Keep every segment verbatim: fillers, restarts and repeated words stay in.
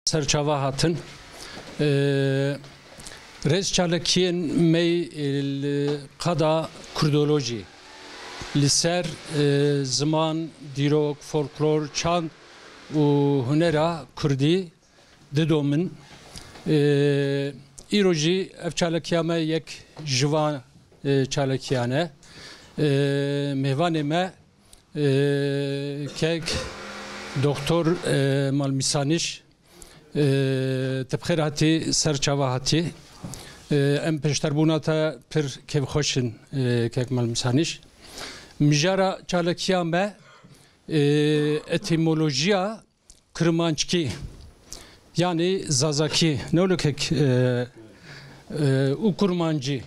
ser çava hatin. E, rêz çalakiyên me yî, e, li qada kurdolojî, li ser, e, ziman, dîrok, folklor, çand û hunera kurdî didomin. E, îro jî ev çalakiya me yek ji van, e, çalakiyan e. E, mêvanê me, e, kek Doktor, e, Malmîsanîş, e, tu bi xêr hatî, ser çava hatî. E, em pêşterbûna te pir kêfxweş in, e, kek Malmîsanîş. Mijara çalakiya me, e, etîmolojiya Kirmanckî, yanî Zazakî, ne wilo kek, e, e, û Kurmancî.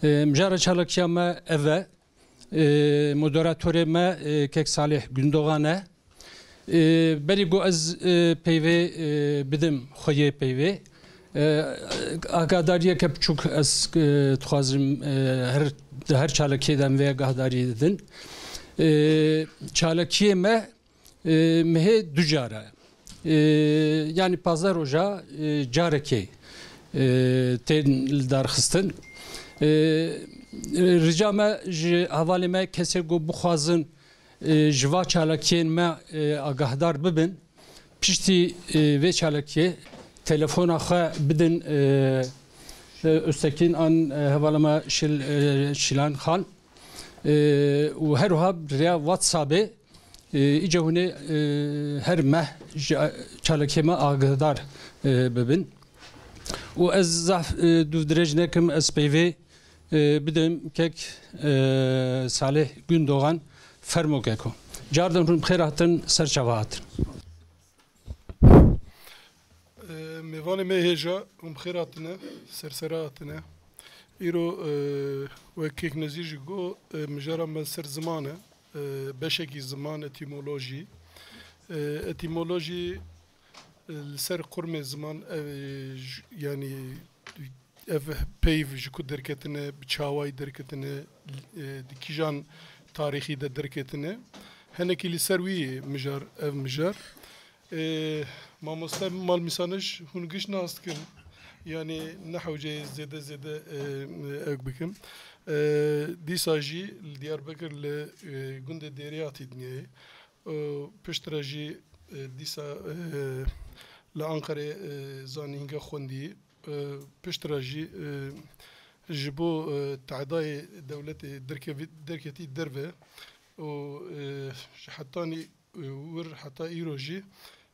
E, mijara çalakiya me ev e. E, moderatorê me, e, kek Salih Gündoğan e. E, berî ku ez, e, peyvê, e, bidim xwe yê peyvê, e, agahdariyeke biçûk ez, e, dixwazim, e, her, di her çalakiyê de em vê agahdariyê didin. E, çalakiyê me, e, mehê du cara. E, yanî pazdeh roja, e, carekê, e, tên lidarxistin. E, e, rica me ji hevalê me kesê ku bixwazin, e, ji va çalakiyên me, e, agahdar bibin, piştî, e, vê çalakiyê telefona xwe bidin, e, e, Öztekin an, e, hevala me Şil-, e, Şilan Xan. E, û her wiha bi rêya WhatsAppê, e, îca hûn ê, e, her meh ji çalakiyê me agahdar, e, bibin. Û ez zaf, e, dûvdirêj nekim, ez peyvê, e, bidim kek, e, Salih Gündoğan, fermo keko. Cardan hûn bi xêr hatin, ser çava hatin. E, mêvanê me hêja, hûn bi xêr hatine, sersera hatine. Îro, e, wek kek Nezîr jî got, e, mijara me ser ziman e, e, beşekî ziman, etîmolojî. E, etîmolojî, e, li ser qurmê ziman, e, j-, yanî ev peyv ji ku derketine, bi çawayî derketine, e, di kîjan tarîxî de derketine. Hinekî li ser wî mijar, ev mijar. E, mamoste Malmîsanij hûn giş nas dikin. Yanî ne hewce ye zêde zêde, e, ew bikim. E, dîsa jî li Diyarbekir li, e, gundê Dêrê hatî dinyayê. E, piştre jî, e, dîsa, e, li Anqerê, e, zanînge xwendî. E, piştre jî, e, ji bo, e, tehdayê dewletê derkevî-, derketî derve û, e, ji hetanî, e, wir heta îro jî,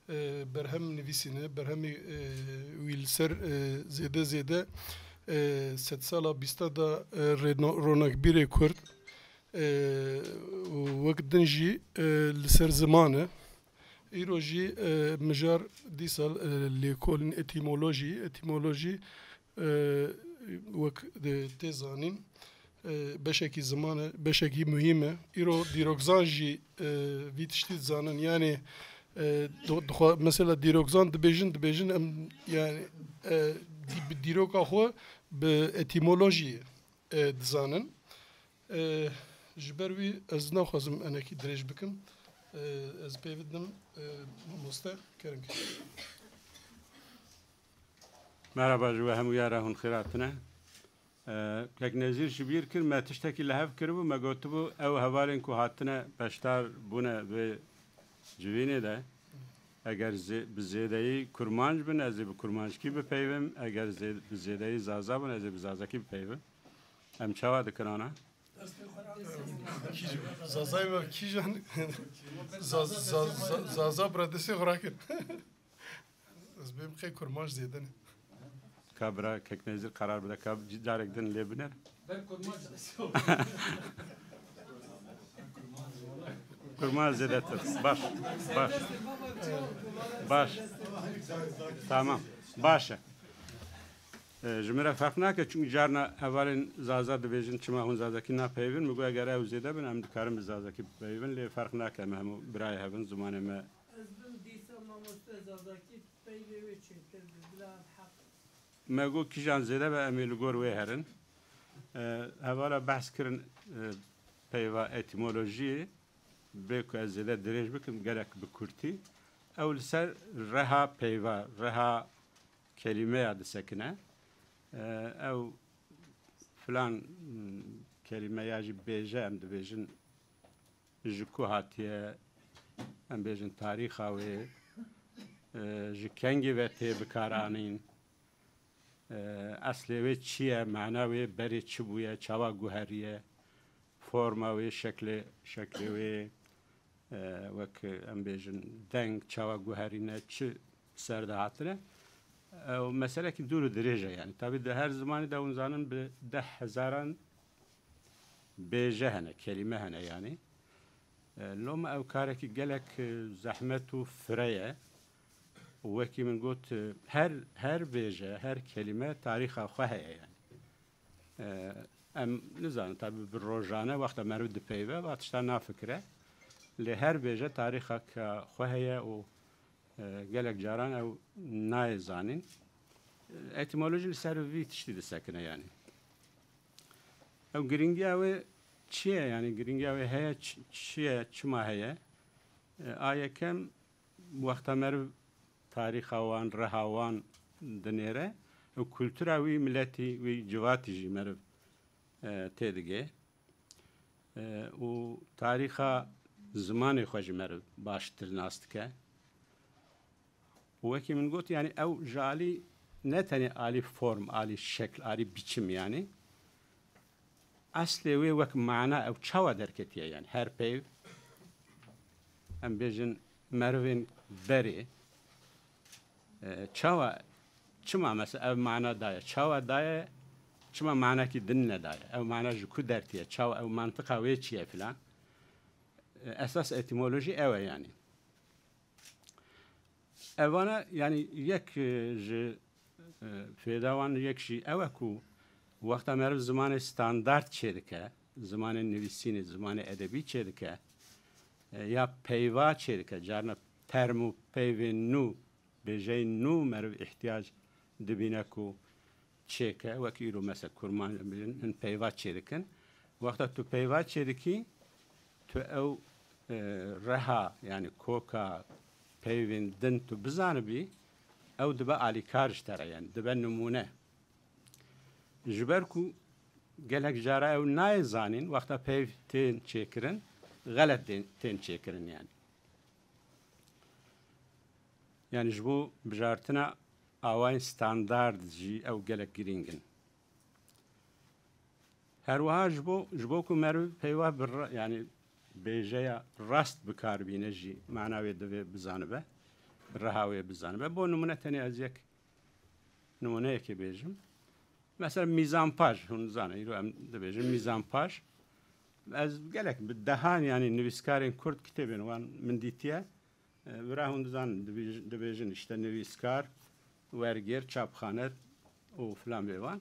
e, berhem nivîsîne, berhemê, e, wî li ser, e, zêde zêde, e, sedsala bîsta de, e, rêno-, ronakbîrê Kurd, e, û wek din jî, e, li ser ziman e. Îro jî, e, mijar dîsa, e, lêkolîn etîmolojî, etîmolojî, e, wek de tê zanîn, e, beşekî ziman e, beşekî muhîm e. Îro dîrokzan jî, e, vî tiştî dizanin. Yanî, e, do-, dixwa-, mesela dîrokzan dibêjin, dibêjin em, yanî, e, dî-, bi dîroka xwe bi etîmolojî, e, dizanin. E, ji ber wî ez naxwazim enekî dirêj bikim. E, ez pê bidim, e, mamoste, kerem ke. Merhaba ji we hemûya re, hûn xêr hatine. E, kek Nezîr ji bîr kir, me tiştekî li hev kiribû, me gotibû ew hevalên ku hatine beşdar bûne vê civînê de, eger zê-, bi zêdeyî kurmanc bin, ez ê bi kurmanckî bipeyvim, eger zê-, bi zêdeyî zaza bin, ez ê bi zazakî bipeyvim. Em çawa dikin ana? Zazayê me kîjan? Zaz-, zaz-, zaz-, Zaza bira destê xwe rakin. Ez bêm qey kurmanc zêde ne. Ka bira kek Nezîr qerar bide, ka carek din lê biner. Kurmanc zêdetir. Baş, baş. Baş. Tamam. Baş e. E, ji min re ferq nake, çimkî carna hevalên Zaza dibêjin, çima hûn Zazakî napeyivin? Min got, eger ew zêde bin, em dikarin bi Zazakî bipeyivin, lê ferq nake, em hemû birayê hev in, zimanê me. Ez bim dîsa mamoste Zazakî peyvê wê çêtir bi, bila em heq. Me got, kîjan zêde be, em ê li gor wê herin. E, hevala behs kirin, e, peyva etîmolojiyê. Bê ku ez zêde dirêj bikim, gelek bi kurtî. Ew li ser reha peyva, reha kelîmeya disekine. E, ew filan, m, kelîme ya jî bêje, em dibêjin ji ku hatiye, em bêjin tarîxa wê, e, ji kengî ve tê bikaranîn, e, eslê wê çi ye, mana wê berê çi bûye, çawa guheriye, forma wê, şeklê, şeklê wê, e, wek em bêjin deng çawa guherîne, çi ser de hatine. Ew meselekî dûr û dirêj e, yanî. Tabî di her zimanî de hûn zanin bi deh hezaran bêje hene, kelîme hene, yanî. E, loma ew karekî gelek, e, zehmet û fire ye. Û wekî min got, e, her, her bêje, her kelîme tarîxa xwe heye, yanî. E, em nizanin, tabî bi rojane wexta meriv dipeyve, va tişta nafikire. Lê her bêje tarîxaka xwe heye û, e, gelek caran ew nayê zanîn. E, etîmolojî li ser vî tiştî disekine, yanî. Ew girîngiya wê çi ye, yanî girîngiya wê heye, çi, çi ye, çima heye? E, a yekem, wexta meriv tarîxa wan, reha wan dinêre û kultura wî miletî, wî civatî jî meriv, e, têdigê. E, û tarîxa zimanê xwe jî meriv baştir nas dike. Û wekî min got, yanî ew ji alî, ne tenê alî form, alî şekl, alî biçim, yanî eslê wê wek mana ew çawa derketiye, yanî her peyv, em bêjin, merivên berê, e, çawa, çima mesela ev mana daye, çawa daye, çima manakî din nedaye, ev mana ji ku dertiye, çawa, ew mantiqa wê çi ye filan. E, esas etîmolojî ew e, yanî. Evana, yanî yek, e, ji, e, fêda wan yek jî ew e ku wexta meriv zimanê standard çêdike, zimanê nivîsînê, zimanê edebî çêdike, e, ya peyva çêdike, carna term û peyvên nû, bêjeyên nû meriv îhtiyac dibîne ku çêke, wek îro mesela kurmanc em bêjin, hin peyva çêdikin. Wexta tu peyva çêdikî, tu ew, e, reha, yanî koka peyvên din tu bizanibî, ew dibe alîkar ji te re, yanî dibe nimûne. Ji ber ku gelek cara ew nayê zanîn, wexta peyv tên çêkirin, xelet tên, tên çêkirin, yanî. Yanî ji bo bijartina awayên standard jî ew gelek girîng in. Her wiha ji bo, ji bo ku meriv peyva bi ra-, yanî bêjeya rast bi kar bîne jî mana wê divê bizanibe, reha wê bizanibe. Bo nimûne tenê ez yek nimûneyekê bêjim. Mesela mîzanpaj, hûn zanin, îro em dibêjin mîzanpaj. Ez gelek bi dehan, yanî nivîskarên kurd kitêbên wan min dîtiye. E, bira hûn dizanin, dibêj-, dibêjin işte nivîskar, wergêr, çapxane û filan bê wan.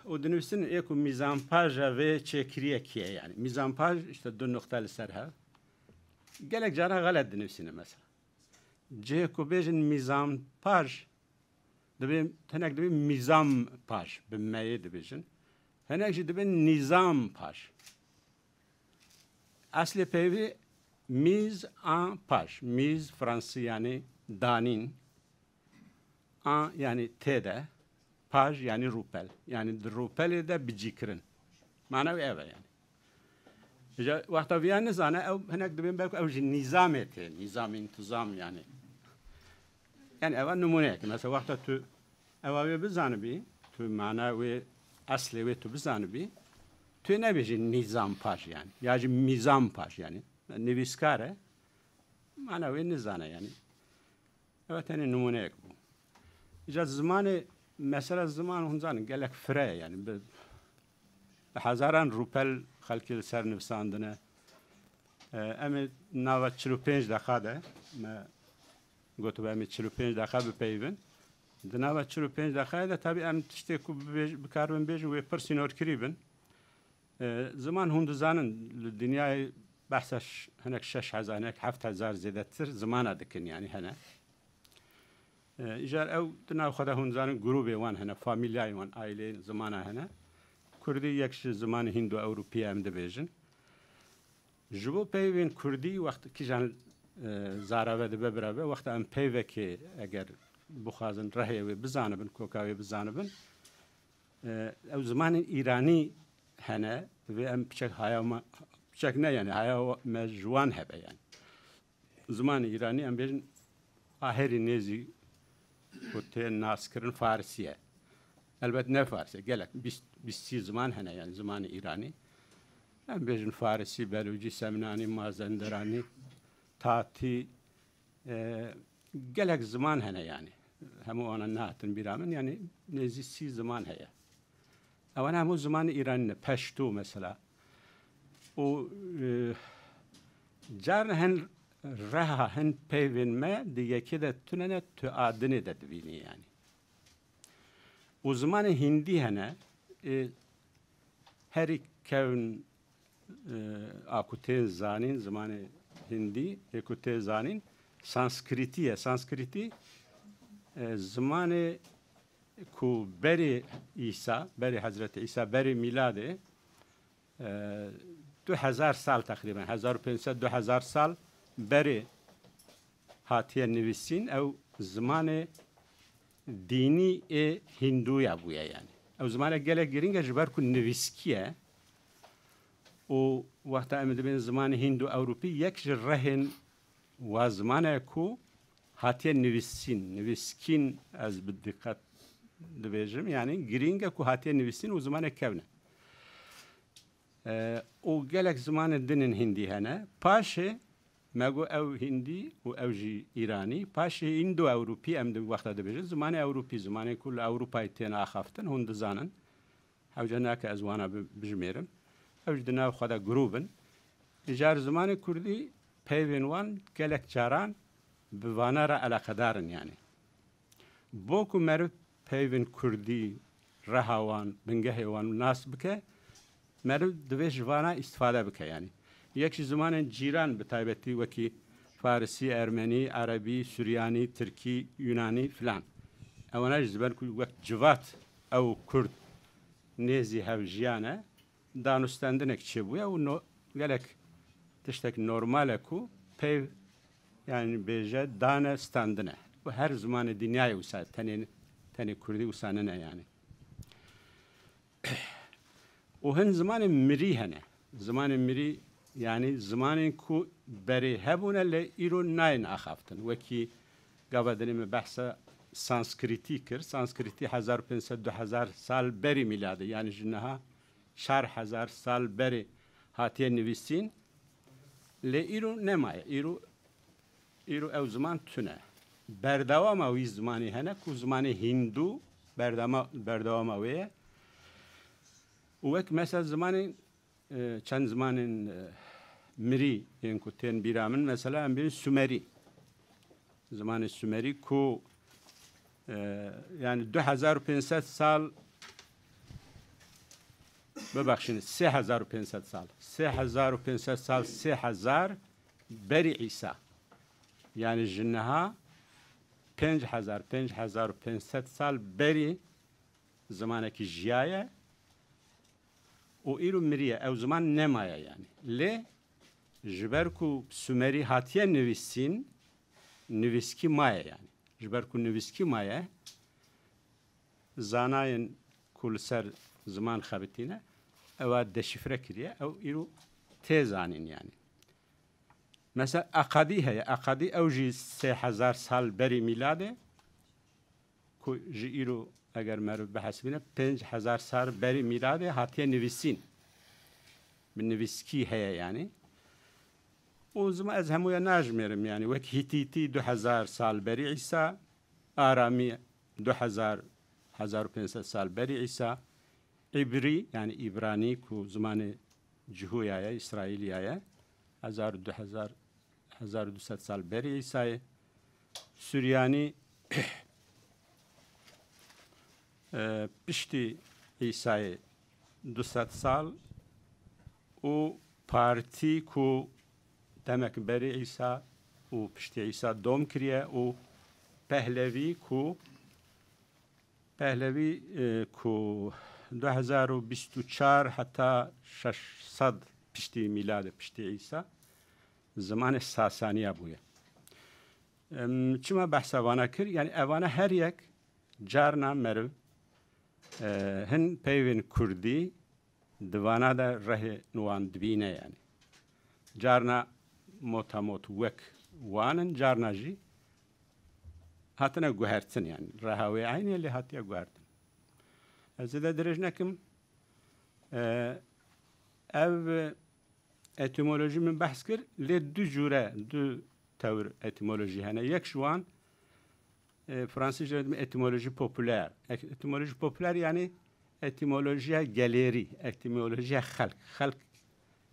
Û dinivîsin ê ku mîzanpaja vê çêkiriyekî ye, yanî. Mîzanpaj işte du nuqte li ser hev. Gelek cara xelet dinivîsîne mesela. Cihê ku bêjin mîzanpaj, dibê, hinek dibê mîzam paj, bi meyê dibêjin. Hinek jî dibê nîzam paj. Eslê peyvê mise en page. Mise fransî, yanî danîn. En, yanî tê de. Page, yanî rûpel. Yanî di rûpelê de bicîkirin. Mana wê ev e, yanî. Îca wexta viya nizane, ew hinek dibên belku ew ji nîzamê tê. Nîzam, întîzam, yanî. Yanî ev e nimûneyek. Mesela wexta tu ewa wê bizanibî, tu mana wê, eslê wê tu bizanibî, tu yê nebêjî nîzam paj, yanî. Ya jî mîzam paj, yanî. Nivîskar e, mana wê nizane, yanî. Ev tenê nimûneyek bû. Îca zimanê, mesela ziman, hûn zanin, gelek fire ye, yanî. Bi, bi hezaran rûpel xelkê li ser nivisandine. E, em ê nava çil û pênc deqa de, me gotibe em ê çil û pênc deqa bipeyivin. Di nava çil û pênc deqayê de tabî em tiştê ku bibêj-, bikaribin bêjin wê pir sînorkirî bin. E, ziman hûn dizanin, li dinyayê behsa ş-, hinek şeş hezar, hinek heft hezar zêdetir zimana dikin, yanî hene. E, îcar ew di nav xwe de hûn dizanin grûbê wan hene, famîlyayên wan, aîleyên zimana hene. Kurdî yek ji zimanê Hîndo-Ewropî ye, em dibêjin. Ji bo peyvên kurdî wext kîjan e, zarave dibe birave. Wexta em peyvekê eger bixwazin rehê wê bizanibin, koka wê bizanibin, e, ew zimanên îranî hene, divê em piçek haya me, piçek ne yani, haya me ji wan hebe yani. Zimanê îranî em bêjin aherî nêzî ku tê naskirin farisî ye. Elbet ne farisî, gelek bîst, bîst sî ziman hene yani zimanê îranî. Em bêjin farisî, belûcî, semnanî, mazenderanî, tatî, e, gelek ziman hene yani. Hemû wana nehatin bîra min, yani nêzî sî ziman heye. Ewana hemû zimanê îranî ne, peştû mesela. Û, e, carna hin reha, hin peyvên me di yekê de tune ne, tu a dinê de dibînî yani. Û zimanê hindî hene, e, herî kevn, e, a ku tên zanîn, zimanê hindî, ê ku tê zanîn, sanskritî ye. Sanskritî, e, zimanê ku berê Îsa, berê Hezretî Îsa, berê mîladê, e, du hezar sal teqrîben, hezar û pênc sed, du hezar sal berê hatiye nivîsîn, ew zimanê dînî ê Hîndûya bûye yani. Ew zimanek gelek girîng e ji ber ku nivîskî ye û wexta em dibên zimanê Hînd û Ewropî, yek ji rehên wa zimane ku hatiye nivîsîn, nivîskîn ez bi diqet dibêjim, yani girîng e ku hatiye nivîsîn û zimanek kevn e. E, û gelek zimanê din in hindî hene. Paşê me got ew hindî û ew jî îranî. Paşê hîndo-ewropî em di wexta dibêjin. Zimanê ewropî, zimanê ku li Ewropayê tên axaftin, hûn dizanin. Hewce nake ez wana bi-, bijimêrim. Ew jî di nav xwe de grûb in. Îcar zimanê kurdî peyvên wan gelek caran bi vana re eleqedar in yani. Bo ku meriv peyvên kurdî, reha wan, bingehê wan nas bike, meriv divê ji vana îstifade bike. Yanî yek ji zimanên cîran, bi taybetî wekî farisî, ermenî, erebî, suryanî, tirkî, yunanî filan. Ewana ji ber ku wek civat ew kurd nêzî hev jiyane, danûstendinek çêbûye û no-, gelek tiştek normal e ku peyv, yani bêje, dane standine. Û her zimanê dinyayê wisa, tenê, tenê kurdî wisa nine yani. Û hin zimanên mirî hene. Zimanên mirî, yani zimanên ku berê hebûne lê îro nayên axaftin. Wekî gava dinê me behsa sanskritî kir. Sanskritî hezar û pênc sed, du hezar sal berî mîladê, yani ji niha çar hezar sal berê hatiye nivîsîn. Lê îro nemaye. Îro, îro ew ziman tune. Berdewama wî zimanî hene ku zimanê hîndû berdama-, berdewama wê ye. Û wek mesela zimanên, e, çend zimanên, e, mirî yên ku tên bîra min, mesela em bêjin sumerî. Zimanê sumerî ku, e, yani du hezar û pênc sed sal, bibexşînin, sê hezar û pênc sed sal. Sê hezar û pênc sed sal, sê hezar berî Îsa. Yani ji niha pênc hezar, pênc hezar û pênc sed sal berî zimanekî jiyaye û îro miriye. Ew ziman nemaye yani. Lê ji ber ku sumerî hatiye nivîsîn, nivîskî maye yani. Ji ber ku nivîskî maye, zanayên ku li ser ziman xebitîne, ewa deşifre kiriye, ew îro tê zanîn yani. Mesela Akadî heye. Akadî ew jî sê hezar sal berî mîladê, ku ji îro eger meriv bihesibîne, pênc hezar sal berî mîladê hatiye nivîsîn. Bi nivîskî heye yani. Û zima ez hemûya najmêrim yani. Wek Hîtîtî du hezar sal berî Îsa, Aramî du hezar, hezar û pênc sed sal berî Îsa, Îbrî, yani Îbranî ku zimanê Cihûya ye, Îsraîliya ye, hezar û du hezar, hezar û du sed sal berî Îsayê, Suryanî, e, piştî Îsayê du sed sal û Partî ku demek berî Îsa û piştî Îsa dom kiriye û Pehlevî ku, Pehlevî, e, ku du hezar û bîst û çar heta şeş sed piştî mîladê, piştî Îsa, zimanê Sasaniya bûye. Em, çima behsa vana kir? Yani evana her yek carna meriv, e, hin peyvên Kurdî di vana de rehê wan dibîne yani. Carna motamot wek wan in, carna jî hatine guhertin yani. Reha wê eynî lê hatiye guhertin. Ez zêde dirêj nekim. E, ev etimolojî min behs kir, lê du cûre, du tewr etimolojî hene. Yek ji wan, e, fransî jî dibin etimolojî popûler. Ek-, etimolojî popûler yani etimolojiya gelêrî, etimolojiya xelk. Xelk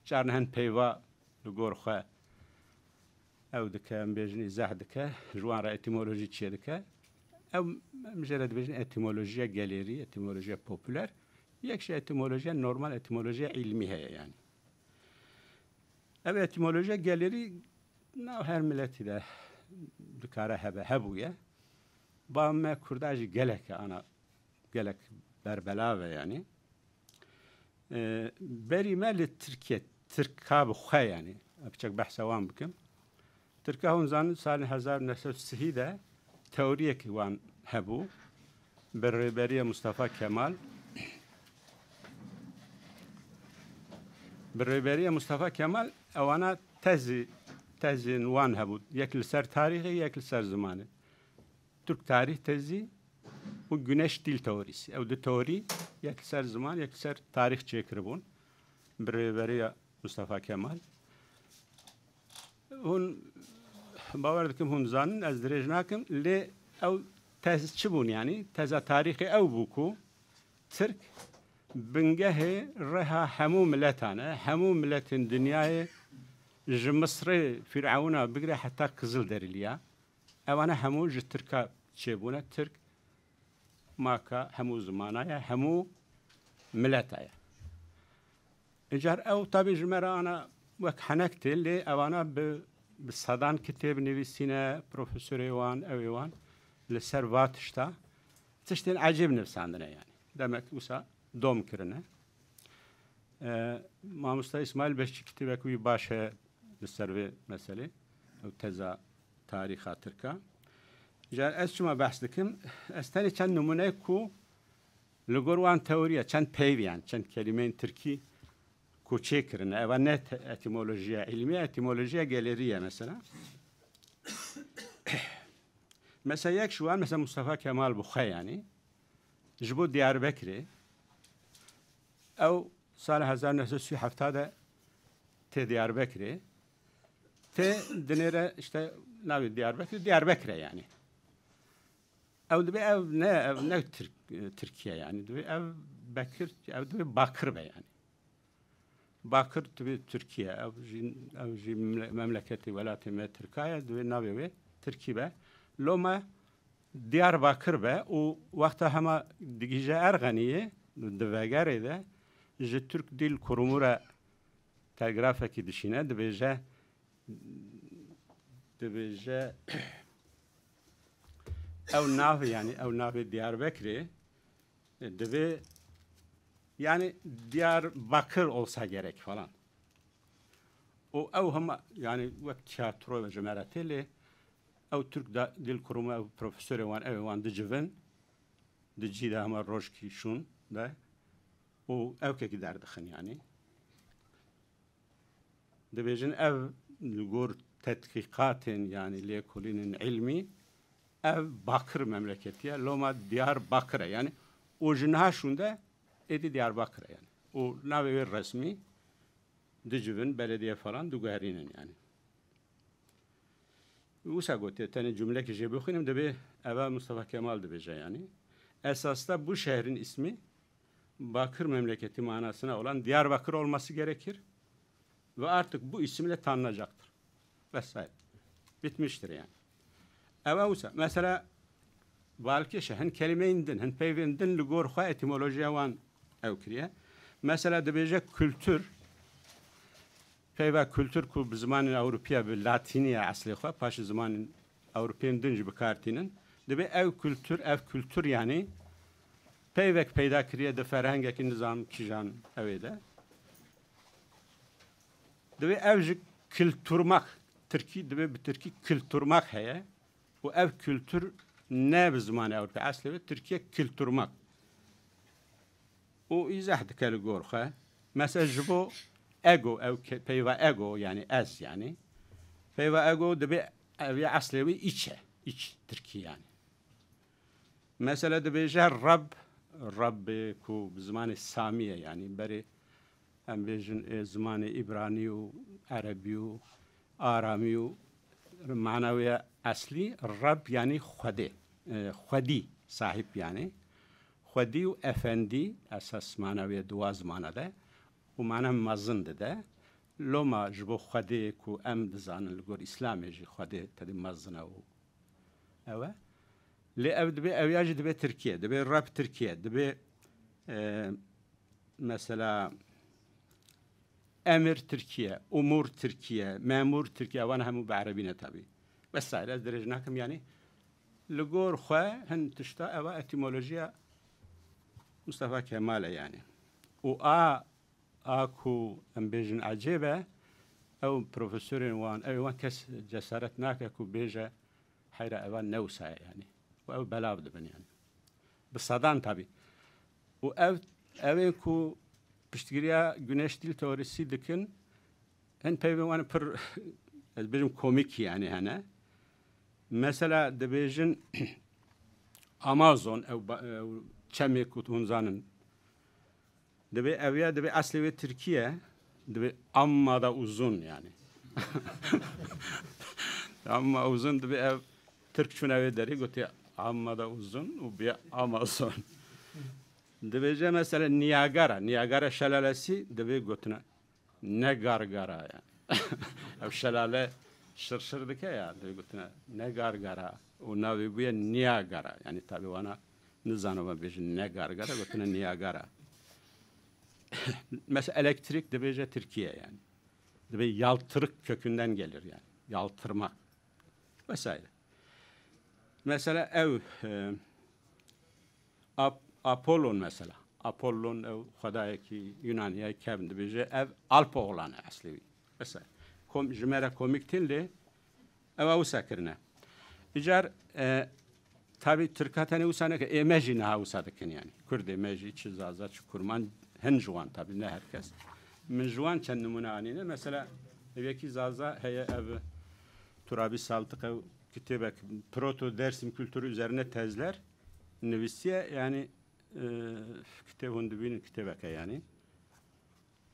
carna hin peyva li gor xwe ew dike, em bêjin îzah dike, ji wan re etimolojî çê dike. Ew, em jê re dibêjin etimolojiya gelêrî, etimolojiya popûler. Yek jî etimolojiya normal, etimolojiya îlmî heye yani. Ev etimolojiya gelêrî nav her miletî de dikare hebe, hebûye. Ba me Kurda jî gelek e, ana gelek berbelav e yani. E, berî me li Tirkiye, Tirka bi xwe yani. Piçek behsa wan bikim. Tirka hûn zanin salên hezar û neh sed û sihî de teoriyekî wan hebû. Bi rêberiya Mustafa Kemal. Bi rêberiya Mustafa Kemal ewana tezî, tezên wan hebû. Yek li ser tarîxê, yek li ser zimanê. Türk tarih tezi û Güneş dil teorisi. Ew du teorî yek li ser ziman, yek li ser tarîx çêkiribûn. Bi rêveriya Mustafa Kemal. Hûn bawer dikim, hûn zanin, ez dirêj nakim, lê ew tez çi bûn yani? Teza tarîxê ew bû ku Tirk bingehê reha hemû miletan e, hemû miletên dinyayê, ji Misrê Fîrewna bigire heta Kizilderiliya. Ewana hemû ji Tirka çêbûne. Tirk maka hemû zimana ye, hemû mileta ye. Îcar ew tabî ji me re ana wek henek tê, lê ewana bi, bi sedan kitêb nivîsîne, profesorê wan, ew ê wan li ser va tişta tiştên ecêb nivîsandine yani. Demek wisa dom kirine. E, Mamosta Îsmaîl Beşçî kitêbek wî baş e li ser vê meselê. Ew teza tarîxa Tirka. Îcar ez çima behs dikim? Ez tenê çend nimûneyek ku li gor wan teoriya, çend peyv yan, çend kelîmeyên tirkî ku çêkirine. Eva ne te-, etimolojiya îlmî ye, etimolojiya gelêrî ye mesela. Mesela yek ji wan, mesela Mustafa Kemal bi xwe yani, ji bo Diyarbekirê, ew sala hezar neh sed û sî û heft de tê Diyarbekirê, tê dinêre işte navê Diyarbekir, Diyarbekir e yani. Ew dibe ev ne, ev ne Tirk-, Tirkiye yani. Dibe ev Bekir, ev dibe Bakir be yani. Bakir dibe Tirkiye, ev jî, ev jî memle-, memleketê welatê me Tirka ye, dibe navê wê Tirkî be. Loma Diyarbakir be û wexta hema digihîje Erxeniyê, di vegerê de ji Türk Dil Kurumu re telgrafekî dişîne, dibêje, dibêje, ew nav, yani ew navê Diyarbekirê, e, divê, yani Diyarbakır olsa gerek falan. Û ew hema, yani wek tiyatro ve ji me re tê lê, ew Türk da-, Dil Kurumu, ew profesorê wan, ew ê wan dicivin, di cî de hema rojkî şûn de û ewkekî derdixin yani. Dibêjin ev li gor tetqîqatên, yani lêkolînên îlmî, ev Bakir memleketî ye, loma Diyarbakir e. Yani û ji niha şûnde êdî Diyarbakir e yani. Û navê wê resmî dicivin, belediye falan diguherînin yani. Wisa gotiye, tenê cumlekê jê bixwînim, dibê eva Mustafa Kemal dibêje yani. Esasda bu şehrin ismi Bakır memleketi manasına olan Diyarbakır olması gerekir ve artık bu isimle tanınacaktır. Vesaire. Bitmiştir yani. Ev wisa. Mesela, balkêş e, hin kelimeyên din, hin peyvên din li gor xwe etimolojiya wan ew kiriye. Mesela dibêje kultur, peyva kultur ku bi zimanên Ewropiya, bi latîniya eslê xwe, paşê zimanên Ewropiyên din jî bi kar tînin. Dibê ew kultur, ev kultur yani peyvek peyda kiriye di ferhengekî nizam kîjan ew ê de. Dibê ev ji kilturmak, Tirkî dibe bi tirkî kulturmak heye û ev kultur ne bi zimanê ewropî eslê be, Tirkiye kulturmak. Û îzah dike li gor xwe. Mesela ji bo ego, ew ke-, peyva ego, yani ez, yani. Peyva ego dibe ev ya eslê wî iç e. İç Tirkî yani. Mesela dibêje Rab, Rabbê ku bi zimanê Samî ye, yani berê em bêjin, ê, zimanê Îbranî û Erebî û Aramî û mana wê ya eslî Rab yani Xwedê, e, Xwedî sahip yani. Xwedî û Efendî esas mana wê di wa zimana de û mana mezin dide. Loma ji bo Xwedê ku em dizanin li gor Îslamê jî Xwedê tedî mezin e û ew e. Lê ev dibe, ew ya jî dibe Tirkiye, dibe Rab Tirkiye, dibe, e, mesela emir Tirkiye, umur Tirkiye, memur Tirkiye, ewan hemû bi erebî ne tabî. Vesaire, ez dirêj nakim yani. Li gor xwe hin tişta eva etimolojiya Mustafa Kemal e yani. Û a, a ku em bêjin ecêb e, ew profesorên wan, ew wan kes cesaret nake ku bêje heyra eva ne wisa ye yani. Û ew belav dibin yani. Bi sedan tabî. Û ev, ew ên ku piştgiriya güneş dil teorisi dikin, hin peyvên wan pir, ez bêjim komîk yani hene. Mesela dibêjin Amazon, ew ba-, ew çemê ku hûn zanin. Dibê ev ya, dibê eslê wê Tirkiye, dibê amma da uzun yani. Amma uzun dibê ev Tirk çûne wê derê gotiye amma da uzun û bîye Amazon. Dibêje mesela Niagara, Niagara şelalesi dibê gotine ne gargara yani. Ev şelale şirşir dike ya, dibê gotine ne gargara û navê bûye Niagara. Yani tabi wana nizano me bêjin ne gargara, gotine Niagara. Mesela elektrik dibêje Tirkiye yani. Dibê yaltırık kökünden gelir yani. Yaltırmak. Vesaire. Mesela ew, e, Ap-, Apollon mesela. Apollon ew xwedayekî Yunanî ye, kevn dibêje, ev alp oğlanı eslê wî. Mesela kom-, ji me re komîk tîn lê ew wisa kirine. Îcar, e, tabî Tirka tenê wisa neke, ê me jî niha wisa dikin yani. Kurdê me jî çi Zaza, çi Kurmanc, hin ji wan tabî, ne her kes. Min ji wan çend nimûne anîne. Mesela ev yekî Zaza heye, ev Turabi Saltık, ew kitêbek Proto Dersim Kültürü üzerine tezler nivîsiye. Yani, e, kitêb hûn dibînin, kitêbeke yani.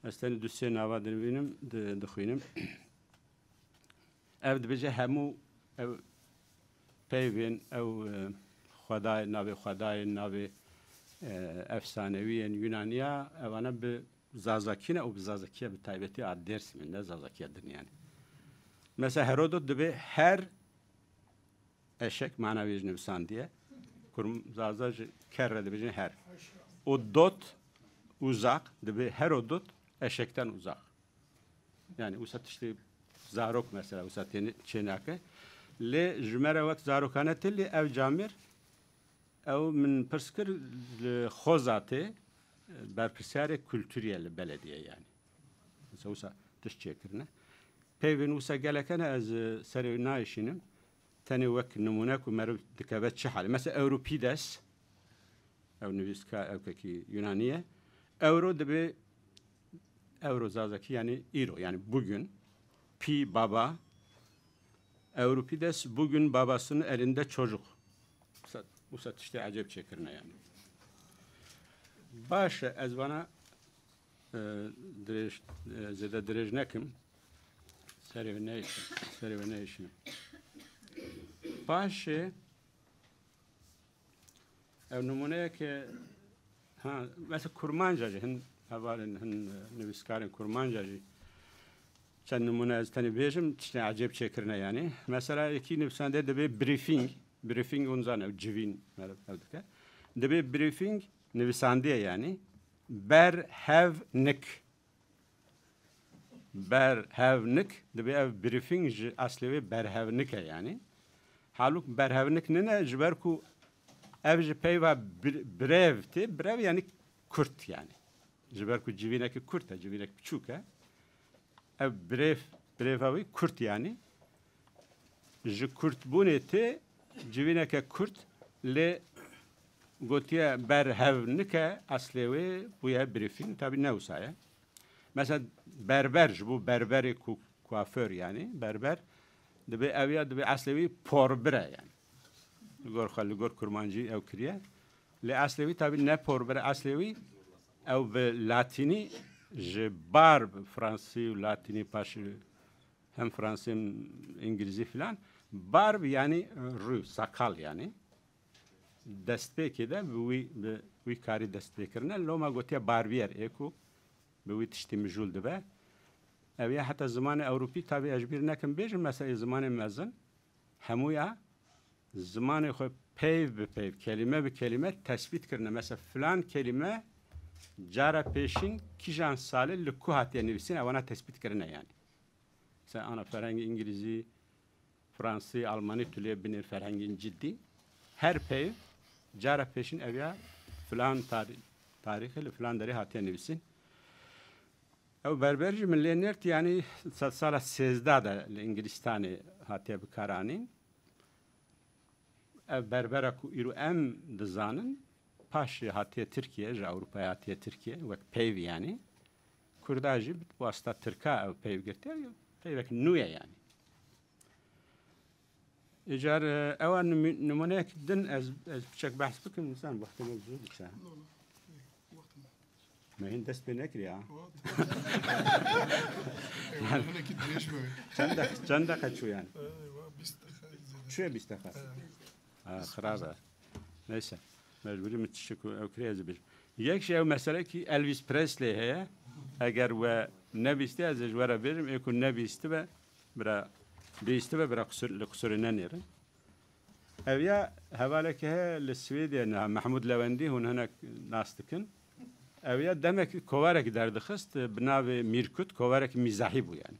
Ez tenê du sê nava dinivînim, di-, dixwînim. Ev dibêje hemû ew peyvên, ew, e, xwedayên, navê xwedayên, navê, e, efsanewiyên Yunaniya, evane bi Zazakî ne û bi Zazakiya bi taybetî a Dêrsimê, ne Zazakiya din yani. Mesela Herodot dibê her eşek, mana wê jî nivîsandiye. Kurm-, Zaza ji kerre dibêjin her. Û dot, uzak, dibê Herodot eşekten uzak. Yani wisa tiştê zarok mesela wisa têne-, çênake. Lê ji me re wek zarokane tê, lê ev camêr ew min pirs kir, li Xozatê berpirsiyarê kulturiye li belediye yani. Mesela wisa tişt çêkirine. Peyvên wisa gelek hene, ez, e, serê wê nayêşînim. Tenê wek nimûne ku meriv dikeve çi halê. Mesela Euripides, ew nivîskar, ewkekî Yunanî ye. Euro dibê, euro Zazakî yani îro, yani bugün. Pi, baba. Euripides bugün babasının elinde çocuk. Wisa, wisa tiştê ecêb çêkirine yani. Baş e, ez vana, e, dirêj, e, zêde dirêj nekim. Serê wê neyşim, serê wê neyşim. Baş e, ev nimûneyeke, ha, mesela Kurmanca jî, hin hevalên, hin, e, nivîskarên Kurmanca jî çend nimûne ez tenê bêjim, tiştên ecêb çêkirine yani. Mesela yekî nivîsandê dibê briefing, briefing hûn zanin, ew civîn, ew dike. Dibê briefing nivîsandiye yani. Berhevnik. Berhevnik, dibê ev briefing ji eslê wê berhevnik e yani. Halûk berhevnik nine, ji ber ku ev ji peyva bir-, brev tê, brev yani kurt yani. Ji ber ku civînekî kurt e, civînek biçûk e. Ev brev, breva wî kurt yani. ji kurdbûnê tê civîneke kurd, lê gotiye ber hev nike, eslê wê bûye brîfîn, tabî ne wisa ye. Mesela berber, ji bo berberê ku kuaför, yanî berber, dibê ew ya, dibê eslê wî porbir e yanî. Li gor xwe, li gor kurmancî ew kiriye. Lê eslê wî tabî ne porbir e, eslê wî ew bi latînî ji barb, fransî û latînî, paşî hem fransî hem îngilîzî filan. Barb yanî rû, sakal yanî. Destpêkê de bi wî, bi wî karî dest pê kirine. Loma gotiye barbiyer ê ku bi wî tiştî mijûl dibe. Ev ya heta zimanê ewropî, tabî ez ji bîr nekim bêjim, mesela zimanê mezin hemûya zimanê xwe peyv bi peyv, kelîme bi kelîme tespît kirine. Mesela filan kelîme cara pêşîn kîjan salê li ku hatiye nivîsîn, ewana tespît kirine yanî. Mesela ana ferhengê îngilîzî, fransî, almanî, tu lê binêr ferhengên cidî. Her peyv cara pêşîn ev ya filan tarî-, tarîxê li filan derê hatiye nivîsîn. Ew berber jî min lê nêrt, yanî sedsala sêzdeh de li Îngilîstanê hatiye bikaranîn. Ev berbera ku îro em dizanin, paşê hatiye Tirkiye, ji Ewropayê hatiye Tirkiye, wek peyv yanî. Kurda jî bi wasita Tirka ew peyv girtiye, peyvek nû ye yanî. Îcar, e, ewa nimû-, nimûneyek din ez, ez piçek behs bikim, nizanim wextê me zû diçe. Me hîn dest pê nekiriye ha. Çend deq-, çend deqe çû yani? Çûye bîst deqe. Ha, xirab e. Neyse. Mecburî min tiştek ew kirê ez ê bêjim. Yek jî ew mesele ki Elvis Presley heye. Eger we nebîstî, ez ê ji we re bêjim. Ê ku nebîstibe, bira bîstibe, bira qusur, li qusurê nenêrin. Ev ya hevalekî heye li Swêdê niha, Mehmûd Lewendî, hûn hinek nas dikin. Ev ya demek kovarek derdixist bi navê Mîrkut, kovarek mîzahî bû yani.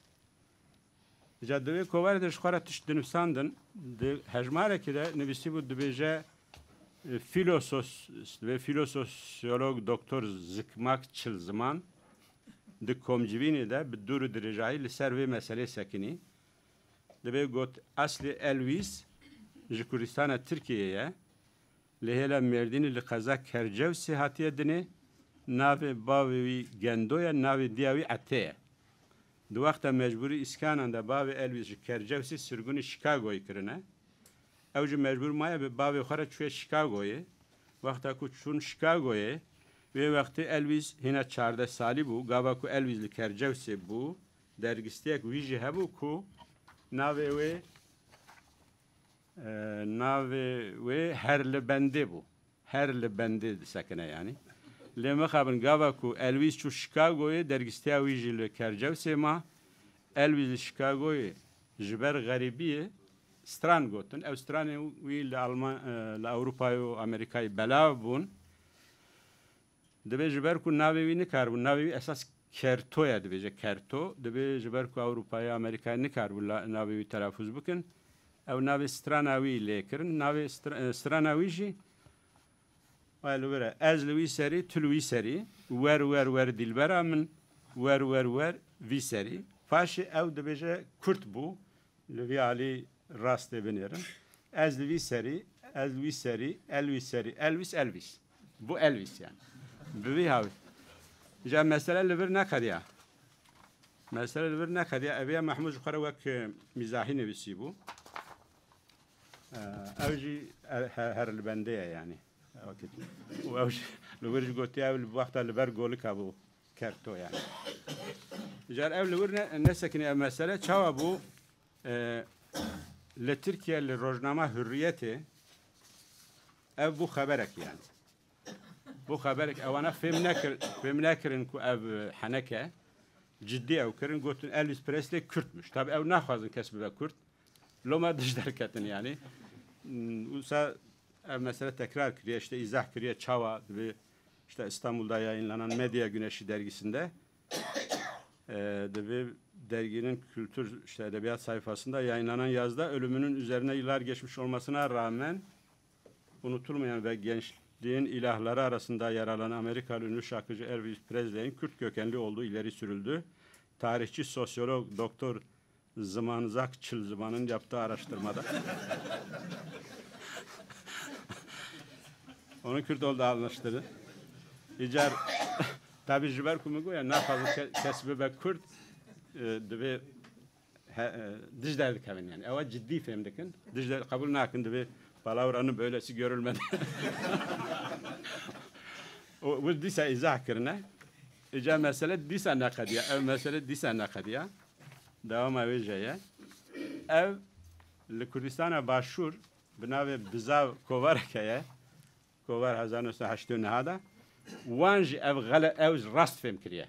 Îca di vê kovarê de ji xwe re tişt dinivîsandin, di hejmarekî de nivîsîbû, dibêje, e, filosos-, dibê filososyolog doktor Zikmak Çilziman di komcivînê de bi dûr û dirêjayî li ser vê meselê sekinî. Dibê got, eslê Elwîs ji Kurdistana Tirkiyeyê ye. Li hêla Mêrdînê li qeza Kercewsê hatiye dinê. Navê bavê wî Gendo ye, navê diya wî Ete ye. Di wexta mecbûrî îskanan de bavê Elwîs ji Kercewsê sirgûnî Chicagoyê kirine. Ew jî mecbûr maye, bi bavê xwe re çûye Chicagoyê. Wexta ku çûn Chicagoyê, wê wextê Elwîs hîna çardeh salî bû. Gava ku Elwîs li Kercewsê bû, dergistiyek wî jî hebû ku navê wê, e, navê wê Herlibendê bû. Herlibendê disekine yanî. Lê mixabin, gava ku Elwîs çû Chicagoyê, dergistiya wî jî li Kercewsê ma. Elwîs li Chicagoyê ji ber xerîbiyê stran gotin. Ew stranên wî li Alman-, e, li Ewropayê û Amerîkayê belav bûn. Dibê ji ber ku navê wî nikaribû, navê wî esas Kerto ye, dibêje Kerto. Dibê ji ber ku Ewropayê, Amerîkayê nikaribû la-, navê wî telafûz bikin, ew navê strana wî lê kirin. Navê stra-, e, strana wî jî waya li wir e: Ez li wî serî, tu li wî serî, wer, wer, wer, dîlbera min, wer, wer, wer, vî serî. Paşê ew dibêje Kurd bû, li vî alî rastê binêrin. Ez li vî serî, ez li wî serî, el wî serî, Elwîs, Elwîs. Bû Elwîs yani. Bi vî hawî. Îca mesele li vir neqediya. Mesele li vir neqediya. Ev ya Mehmûd ji xwe re wek, e, mîzahî nivîsîbû. E, ew jî, e, he-, Herlibendê ye yani. Wekî. Û ew jî li wir jî gotiye, ew li wexta li ber golika bû. Kerto yani. Car ev li wir ne, nesekinî ev mesele. Çawa bû? E, li Tirkiye, li rojnama Hurriyetê ev bû xeberek yani. Bû xeberek, ewana fêm nekir-, fêm nekirin ku ev, e, heneke, cidî ew kirin, gotin Elvis Presley Kurdmuş. Tabi ew naxwazin kes bibe Kurd. Loma dij derketin yani. Hmm, wisa ev mesele tekrar kiriye, işte izah kiriye, çawa dibe, işte İstanbul'da yayınlanan Medya Güneşi dergisinde, e, dibe derginin kültür, işte edebiyat sayfasında yayınlanan yazıda ölümünün üzerine yıllar geçmiş olmasına rağmen unutulmayan ve gençliğin ilahları arasında yer alan Amerikalı ünlü şarkıcı Elvis Presley'in Kürt kökenli olduğu ileri sürüldü. Tarihçi sosyolog Doktor Zimanzak çil zimanın yaptığı araştırmada. Onu Kürt oldu anlaştırdı. İcar tabi ji ber ku min goya naxwazin ke-, kes bibe Kurd, e, divê he, e, dij derdikevin yani. Ewa ciddi fêm dikin. Dij der qebul nakin, divê palavranın böylesi görülmedi. O, bu dîsa izah kirine. Îca mesele dîsa neqediya. Ev mesele dîsa neqediya. Dewama wê jê ye. Ev li Kurdistana Başûr bi navê Bizav kovareke ye. Kovar hezar neh sed heştê û neh de. Wan jî ev xele-, ew rast fêm kiriye.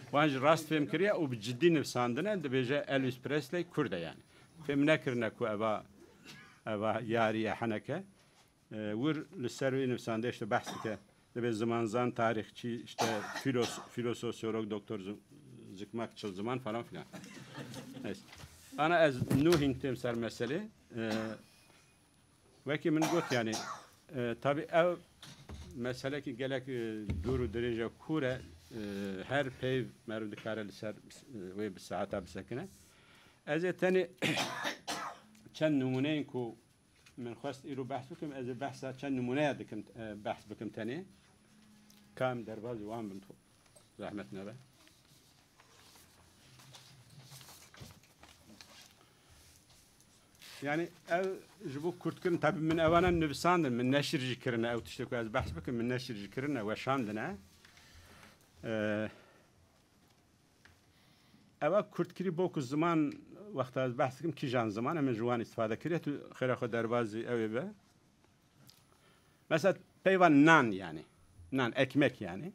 Wan jî rast fêm kiriye û bi cidî nivsandine, dibêje Elvis Presley Kurd e yani. Fêm nekirine ku eva, eva yariye heneke. E, wir li ser wê nivsandê işte behs dike. Dibê zimanzan, tarîxçî, işte filos-, filososyolog, doktor Zi-, Zikmak, çil ziman falan filan. Neyse. Ana ez nû hîn têm ser meselê. E, wekî min got yani, e, tabi ev meselekî gelek, e, dûr û dirêj e, kûr e, e, her peyv meriv dikare li ser, e, wê bi saeta bisekine. Ez ê tenê çend nimûneyên ku min xwest îro behs bikim, ez ê behsa çend nimûneya dikim, e, behs bikim tenê. Ka em derbazî wan bin, zehmet nebe. Yani ev ji bo kurtkirin, tabi min evana nivîsandin, min neşir jî kirine, ew tiştê ku ez behs bikim, min neşir jî kirine, weşandine. E, Ewa kurtkirî bo ku ziman, wexta ez behs dikim kîjan ziman, em ê ji wan îstifade kiriye, tu xêra xwe derbazî ew ê be. Mesela peyva nan yani. Nan, ekmek yani.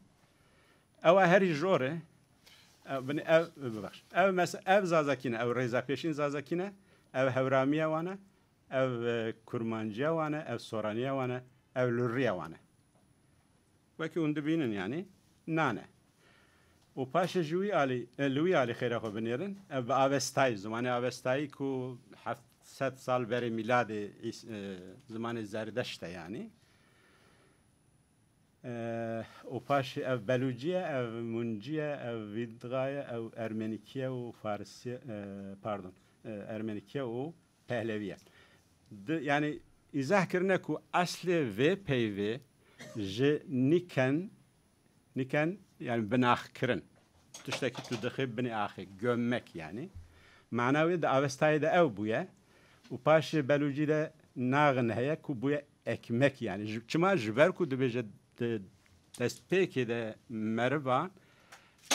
Ewa herî jor e. Ew, bin-, ev, bibexş. Ev, mes-, ev zazakî ne, ew rêza pêşîn zazakî ne, ev hewramiya wan e, ev, e, kurmanciya wan e, ev soraniya wan e, ev lurriya wan e. Wekî hûn dibînin, yanî nan e. Û paşê ji wî alî, e, li wî alî xêra xwe binêrin, ev bi Avestayî, zimanê Avestayî ku heft sed sal berê mîladê îs-, e, zimanê Zerdeşt e, yanî. E, û paşê ev Belûcî ye, ev Muncî ye, ev Vîdga ye, ev Ermenîkî ye û Farisî ye, e, pardon, e, Ermenîkî ye û Pehlevî ye. Di, yanî îzah kirine ku eslê vê peyvê ji nîken, nîken, yanî binaxkirin. Tiştekî tu dixê binê axê, gömmek yanî. Mana wê di Avestayê de ew bûye û paşê Belûcî de naxin heye ku bûye ekmek yanî. Ji, çima? Ji ber ku dibêje di destpêkê de merivan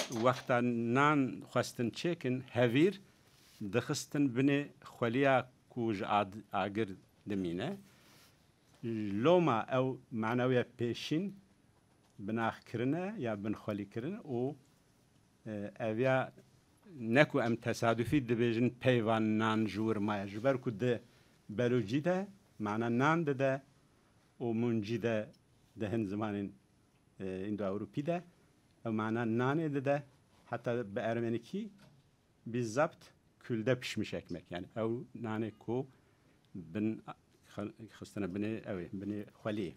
wexta nan xwestin çêkin, hevîr dixistin binê xweliya ku ji ad-, agir dimîne. Loma ew manewiya pêşîn binax kirine ya binxwelî kirin û, e, ev ya ne ku em tesadufî dibêjin peyvan nan ji wir maye. Ji ber ku di Belûcî de mana nan dide û Muncî de di hin zimanên, e, Îndo-Ewropî de ew mana nanê dide. Heta bi Ermenîkî bizapt külde pişmiş ekmek. Yani ew nanê ku bin xistine binê ew ê, binê xweliyê.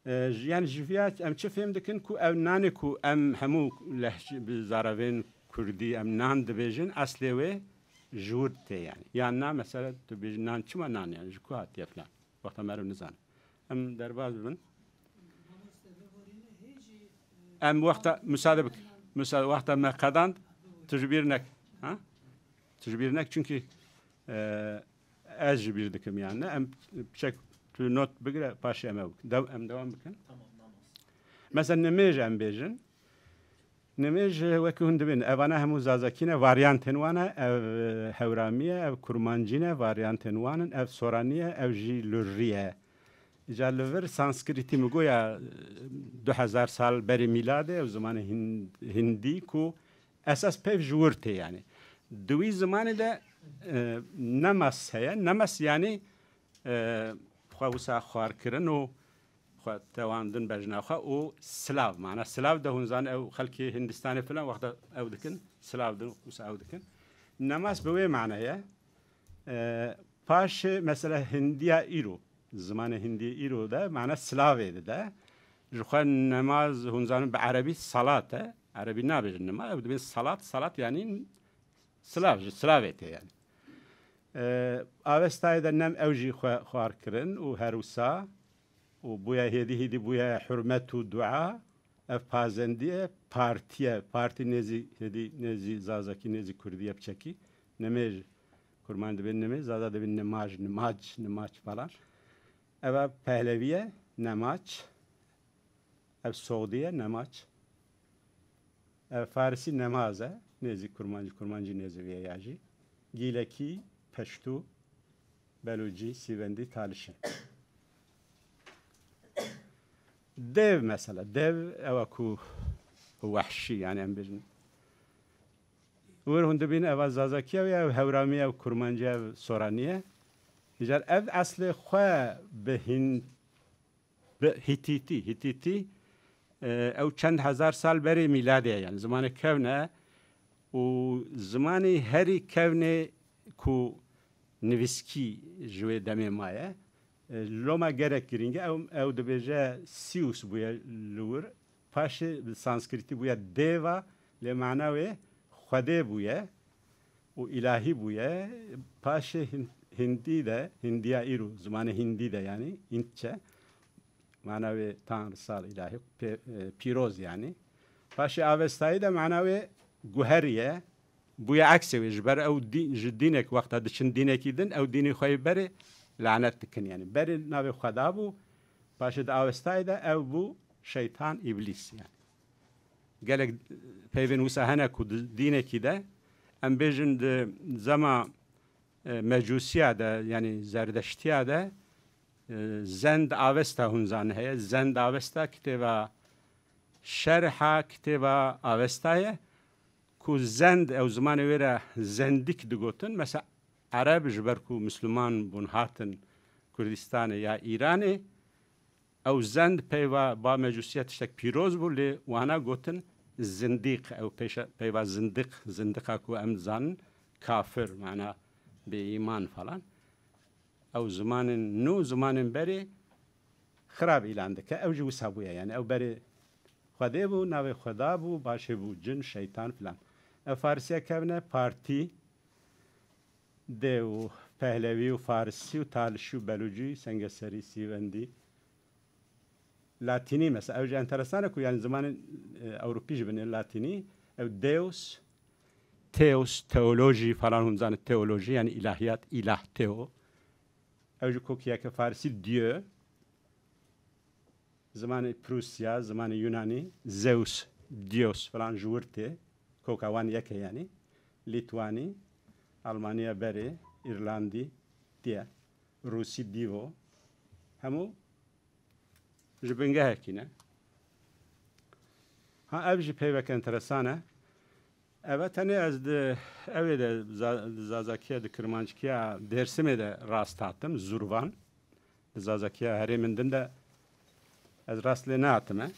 E, ji, yani ji viya em çi fêm dikin ku ew nanê ku em hemû lehçe bi zaravên kurdî em nan dibêjin, eslê wê ji wir tê yani. Yan na mesela tu bêjî nan çima nan yani, ji ku hatiye filan. Wexta meriv nizane. Em derbaz bibin. Em wexta, müsaade bik. Müsaade, wexta me qedand, tu ji bîr nek. Ha? Tu ji bîr nek, çünkü, e, ez ji bîr dikim yani. Em çek, tu not bigire, paşê em ew. Dew-, em devam bikin. Mesela nimêj em bêjin. Nimêj, e, wekî hûn dibînin, evana hemû zazakî ne, varyantên wan e, ev, e, hewramî ye, ev kurmancî ne, varyantên wan in, ev soranî ye, ev jî lurrî ye. Îca li vir sanskritî min goya, e, du hezar sal berî mîladê, ew zimanê hin-, hindî ku esas peyv ji wir tê yani. Di wî zimanê de, e, nemas heye. Nemas yani, e, xwe wisa xwarkirin û xwe tewandin bejna xwe û silav, mana silav de hûn zanin ew xelkê Hindistanê filan wexta ew dikin, silav din wisa ew dikin. Nemas bi wê maneye, e, paşê mesela Hindiya îro, zimanê Hindiyê îro de mana silavê dide. Ji xwe nemaz hûn zanin bi erebî salat e. Erebî nabêjin nemaz, ew dibên salat, salat yanî Silav, ji silavê tê yani. E, Avestayê de nem ew jî xwe xwar kirin û her wisa û bûye hêdî hêdî bûye hurmet û dua. Ev pazendiye partiye, partî nêzî hêdî nêzî zazakî nêzî kurdî ye piçekî. Nemêj, kurmanc dibên nemêj, zaza dibên nemaj, nimac, nimac falan. Eva pehleviye, nemaç. Ev soxdiye, nemaç. Ev farisî nemaz e, nêzî kurmancî, kurmancî nêzî vê ya jî. Gîlekî, peştû, belûcî, sîvendî, talişî. Dev mesela, dev ewa ku wehşî, yani em bêjin. Wir hûn dibîn eva Zazakiye ya, ev Hewramiye, ev Kurmanciye, ev Soraniye. Îcar ev eslê xwe bi Hîn-, bi Hîtîtî, Hîtîtî, e, ew çend hezar sal berê mîladê ye, yani zimanê kevn e û zimanê herî kevnê ku nivîskî ji wê demê maye. E, loma gerek girîng e. Ew, ew dibêje Sîus bûye li wir. Paşê bi Sanskritî bûye deva, lê mana wê Xwedê bûye û îlahî bûye. Paşê Hin-, Hindî de, Hindiya îro, zimanê Hindî de yani, Hintçe, mana wê tanrısal, îlahî, pê-, e, pîroz yani. Paşê Avestayî de mana wê guherî ye. Bûye eksê wê, ji ber ew dî-, ji dînek wexta diçin dînekî din, ew dînê xwe yê berê lanet dikin yani. Berê navê Xweda bû, paşê di Avestayê de ew bû şeytan, îblîs yani. Gelek peyvên wisa hene ku di dînekî de, em bêjin di zema, e, mecûsiya de, yani zerdeştiya de, e, Zend Avesta hûn zanin heye. Zend Avesta kitêba şerha kitêba Avesta ye. Ku Zend, ew zimanê wê re Zendik digotin. Mesela Ereb ji ber ku Misliman bûn hatin Kurdistanê ya Îranê, ew Zend peyva ba mecûsiya tiştek pîroz bû, lê wana gotin Zindîq, ew pêşe-, peyva Zindiq, Zindiqa ku em dizanin kafir, mana bêîman falan. Ew zimanên nû, zimanên berê xirab îlan dike. Ew jî wisa bûye, yani ew berê Xwedê bû, navê Xweda bû, başê bû cin, şeytan filan. Ev Farisiye kevne partî dê û pehlevî û farisî û talişî û belûcî, sengeserî, sîvendî. Latînî mesela, ew jî enteresan e ku yani zimanên, e, ewropî jî binê latînî, ew Deus, Theos, teolojî falan hûn zanin, teolojî yani îlahiyat, îlah, theo. Ew jî kokiyeke farisî, Dieu. Zimanê Prûsya, zimanê Yunanî, Zeus, Dios falan ji wir tê. Koka wan yek e yani. Lîtwanî, Almaniya berê, Îrlandî, diye. Rûsî, Divo. Hemû ji bingehekî ne. Ha, ev jî peyvek enteresan e. Eve tenê ez di, ew ê de za-, di Zazakiya, di Kirmanckîya Dêrsimê de rast hatim, Zurvan. Di Zazakiya herêmên din de ez rast lê nehatime.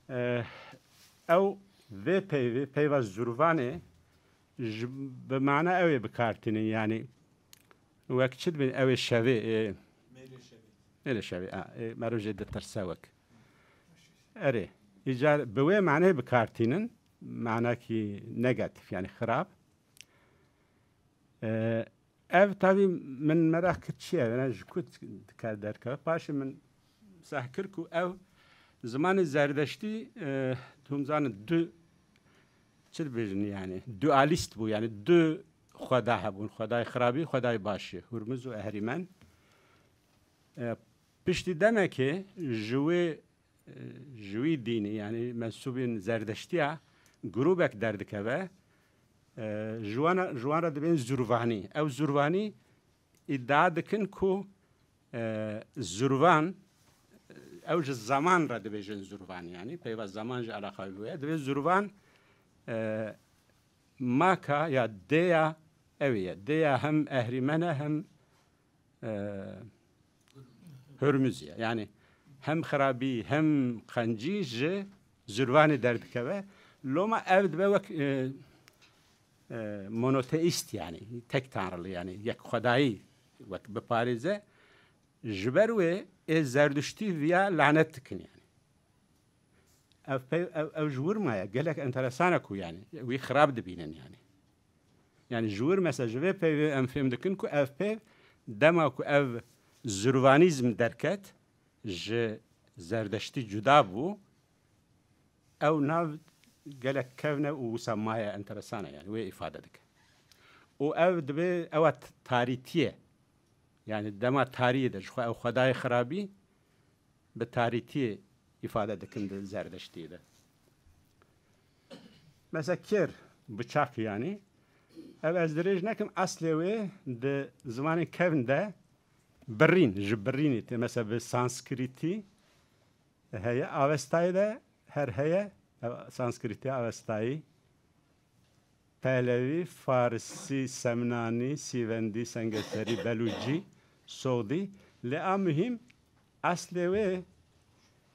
Eh, ew vê peyvê, peyva Zurvanê ji, bi mana ew ê bi kar tînin, yani wek çi dibên ew ê şevê, ê, Mêlê şevê. Mêlê şevê, a, ê, meriv jê ditirse wek. Erê, îcar bi wê manê bi kar tînin, manakî negatif, yani xirab. E, ev tabî min meraq kir çi ye, yani ji ku dikar derkeve. Paşê min seh kir ku ev zimanê Zerdeştî, e, hûn zanin du, çi dibêjin yani, dualîst bû, yani du xweda hebûn, xwedayê xirabî, xwedayê başî, Hurmiz û Ehrîmen. E, piştî demekê ji wê, e, ji wî dînî, yani mensûbên Zerdeştiya grûbek derdikeve, e, ji wan, ji wan re dibên Zurvanî. Ew Zurvanî îdia dikin ku, e, Zurvan, e, ew ji zeman re dibêjin Zurvan, yani peyva zeman ji eleqa wî bûye. Dibê Zurvan, e, maka ya dêya ew ye. Dêya hem Ehrîmen e hem, e, Hurmuz ye. Yani hem xirabî hem qencî ji Zurvanê derdikeve. Loma ev dibe wek, e, e, monoteîst, yani tek tanrılı, yani yek xwedayî wek biparêze. Ji ber wê ê Zerduştî viya lanet dikin, yani. Ev pey-, ev, ev ji wir maye. Gelek enteresan e ku, yani, wî xirab dibînin, yani. Yani ji wir mesela ji vê peyvê em fêm dikin ku ev peyv dema ku ev zurvanîzm derket ji zerdeştî cuda bû, ew nav gelek kevn e û wisa maye enteresan e, yani wê îfade dike. Û ev dibê ewa t-, tarîtiyê, yani dema tariyê de ji xwe ew xwedayê xirabî bi tarîtiyê îfade dikin di zerdeştiyê de. Mesela kêr, bıçak yani. Ev ez dirêj nekim, eslê wê di zimanê kevn de birîn, ji birînê tê. Mesela bi sanskritî heye, avestayê de her heye, ev sanskritî avestayî. Pelevî, farisî, semnanî, sîvendî, sengeserî, belûcî, soxdî. Lê a muhîm, eslê wê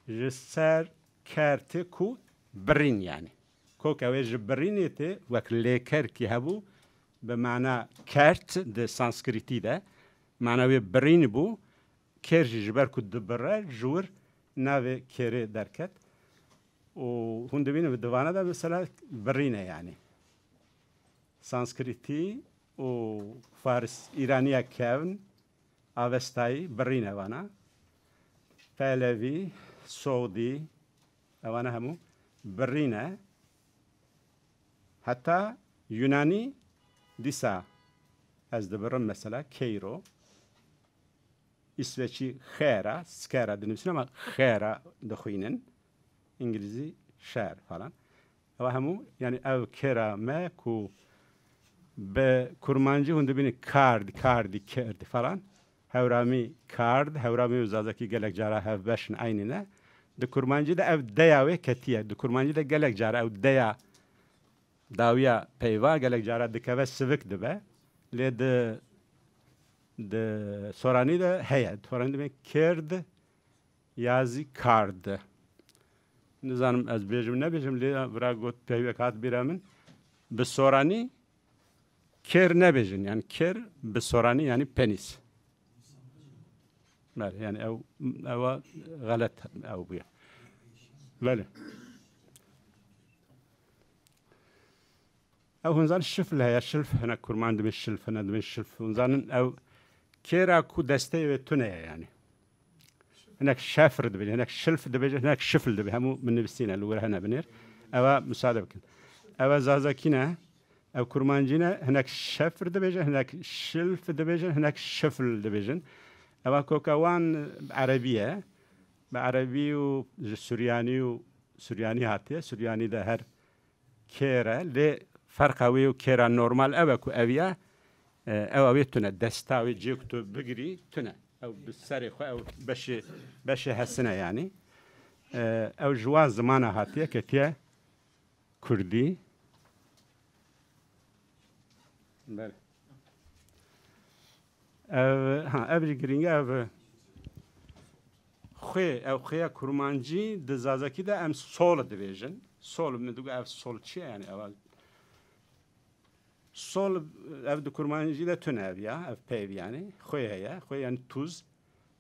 ji ser ker tê ku birîn yani. Koka wê ji birînê tê, wek lêkerkî hebû, bi mana kert di sanskritî de, mana wê birîn bû, kêr jî ji ber ku dibire, ji wir navê kêrê derket. Û hûn dibînin, bi divana de mesela birîn e yani. Sanskritî û Faris, Îraniya kevn, Avestayî, birîn e vana. Pelevî, Soxdî, evana hemû birîn e. Heta Yunanî dîsa ez dibirim mesela, Keyro. Îsveçî xera, skera dinivîsin ama xera dixwînin. Îngilîzî şer falan. Ewa hemû, yani ev kêra me ku bi kurmancî hûn dibînin kard, kardî, kerdî falan. Hewramî kard, hewramî û zazakî gelek cara hevbeş in, eynî ne. Di kurmancî de ev deya wê ketiye. Di kurmancî de gelek cara ew deya dawiya peyva gelek cara dikeve sivik dibe. Lê di, di soranî de heye. Soranî dibê kêrd ya zî kard. Nizanim ez bêjim nebêjim, lê vira got peyvek hat bîra min. Bi soranî kêr nebêjin. Yani kêr bi soranî yani penis. Belê, yani ew, ewa xelet ew bûye. Belê. Ew hûn zanin şifl heye, şilf, hinek kurman dibin şilf, hinek dibin şilf. Hûn zanin ew kêra ku desteyê wê tune ye yani. Hinek şefr dibêje, hinek şilf dibêje, hinek şifl dibê. Hemû min nivîsîne, li wir hene binêr. Ewa müsaade bikin. Ewa zazakî ne, ew kurmancî ne, hinek şefr dibêje, hinek şilf dibêjin, hinek şifl dibêjin. Ewa koka wan erebî ye. Bi erebî û ji suryanî û suryanî hatiye. Suryanî de her kêr e, lê ferqa wê û kêra normal ew e ku ev ya, e, ew, ew ê tune, desta wê cê ku tu bigirî tune. Ew bi serê xwe, ew beşê, beşê hesine yani. E, ew ji wan zimana hatiye, ketiye kurdî. Belê. Ev, ha, ev jî girîng e, ev xwê, ev xwêya kurmancî di zazakî de em sol dibêjin. Sol, min digot ev sol çi ye yani? Ev sol, ev di kurmancî de tune ev ya, ev peyv yani. Xwê heye, xwê yani tuz.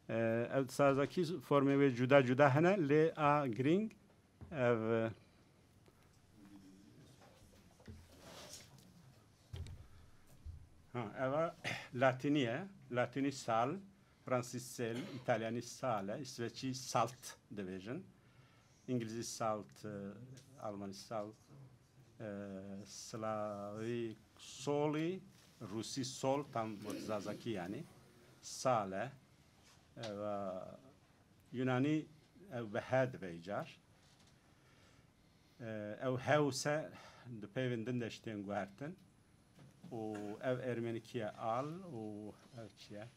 E, ev di zazakî formê wê cuda cuda hene, lê a girîng ev, ha, eva latînî ye. Latînî sal, fransî sel, îtalyanî sale, îsveçî salt dibêjin. Îngilîzî salt, e, almanî salt, e, slavî solî, rûsî sol, tam wek zazakî yanî. Sale, eva Yunanî ew bi he dibe îcar. E, ew he û se di peyvên din de jî tên guhertin. Û ev ermenîkî ye al û ev çi ye?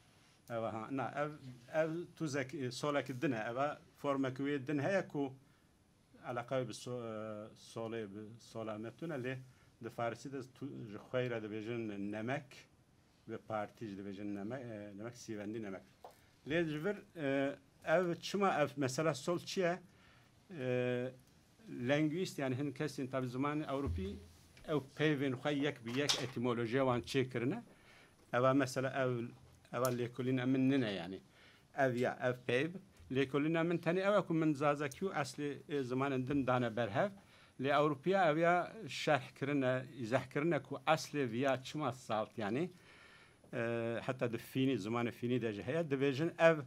Ev ha, na, ev, ev tuzek, e, solek din e. Eva formek wê din heye ku eleqe wê bi so-, e, solê, bi sola me tune, lê di farisî de tu-, ji xweyre dibêjin nemek. Ve partî jî dibêjin nemek, e, demek sîvendî nemek. Lê ji vir, e, ev çima ev mesela sol çi ye? E, lengwîst, yani hin kesên tabi zimanê Ewropî ew peyvên xwe yek bi yek etîmolojiya wan çêkirine. Eva mesela ev, eva lêkolîna min nine yani. Ev ya, ev peyv. Lêkolîna min tenê ew e ku min zazakî û eslê, e, zimanên din dane berhev. Lê Ewropiya ev ya şerh kirine, îzeh kirine ku eslê viya çima salt, yanî, e, heta di fînî, zimanê fînî de jî heye, dibêjin ev,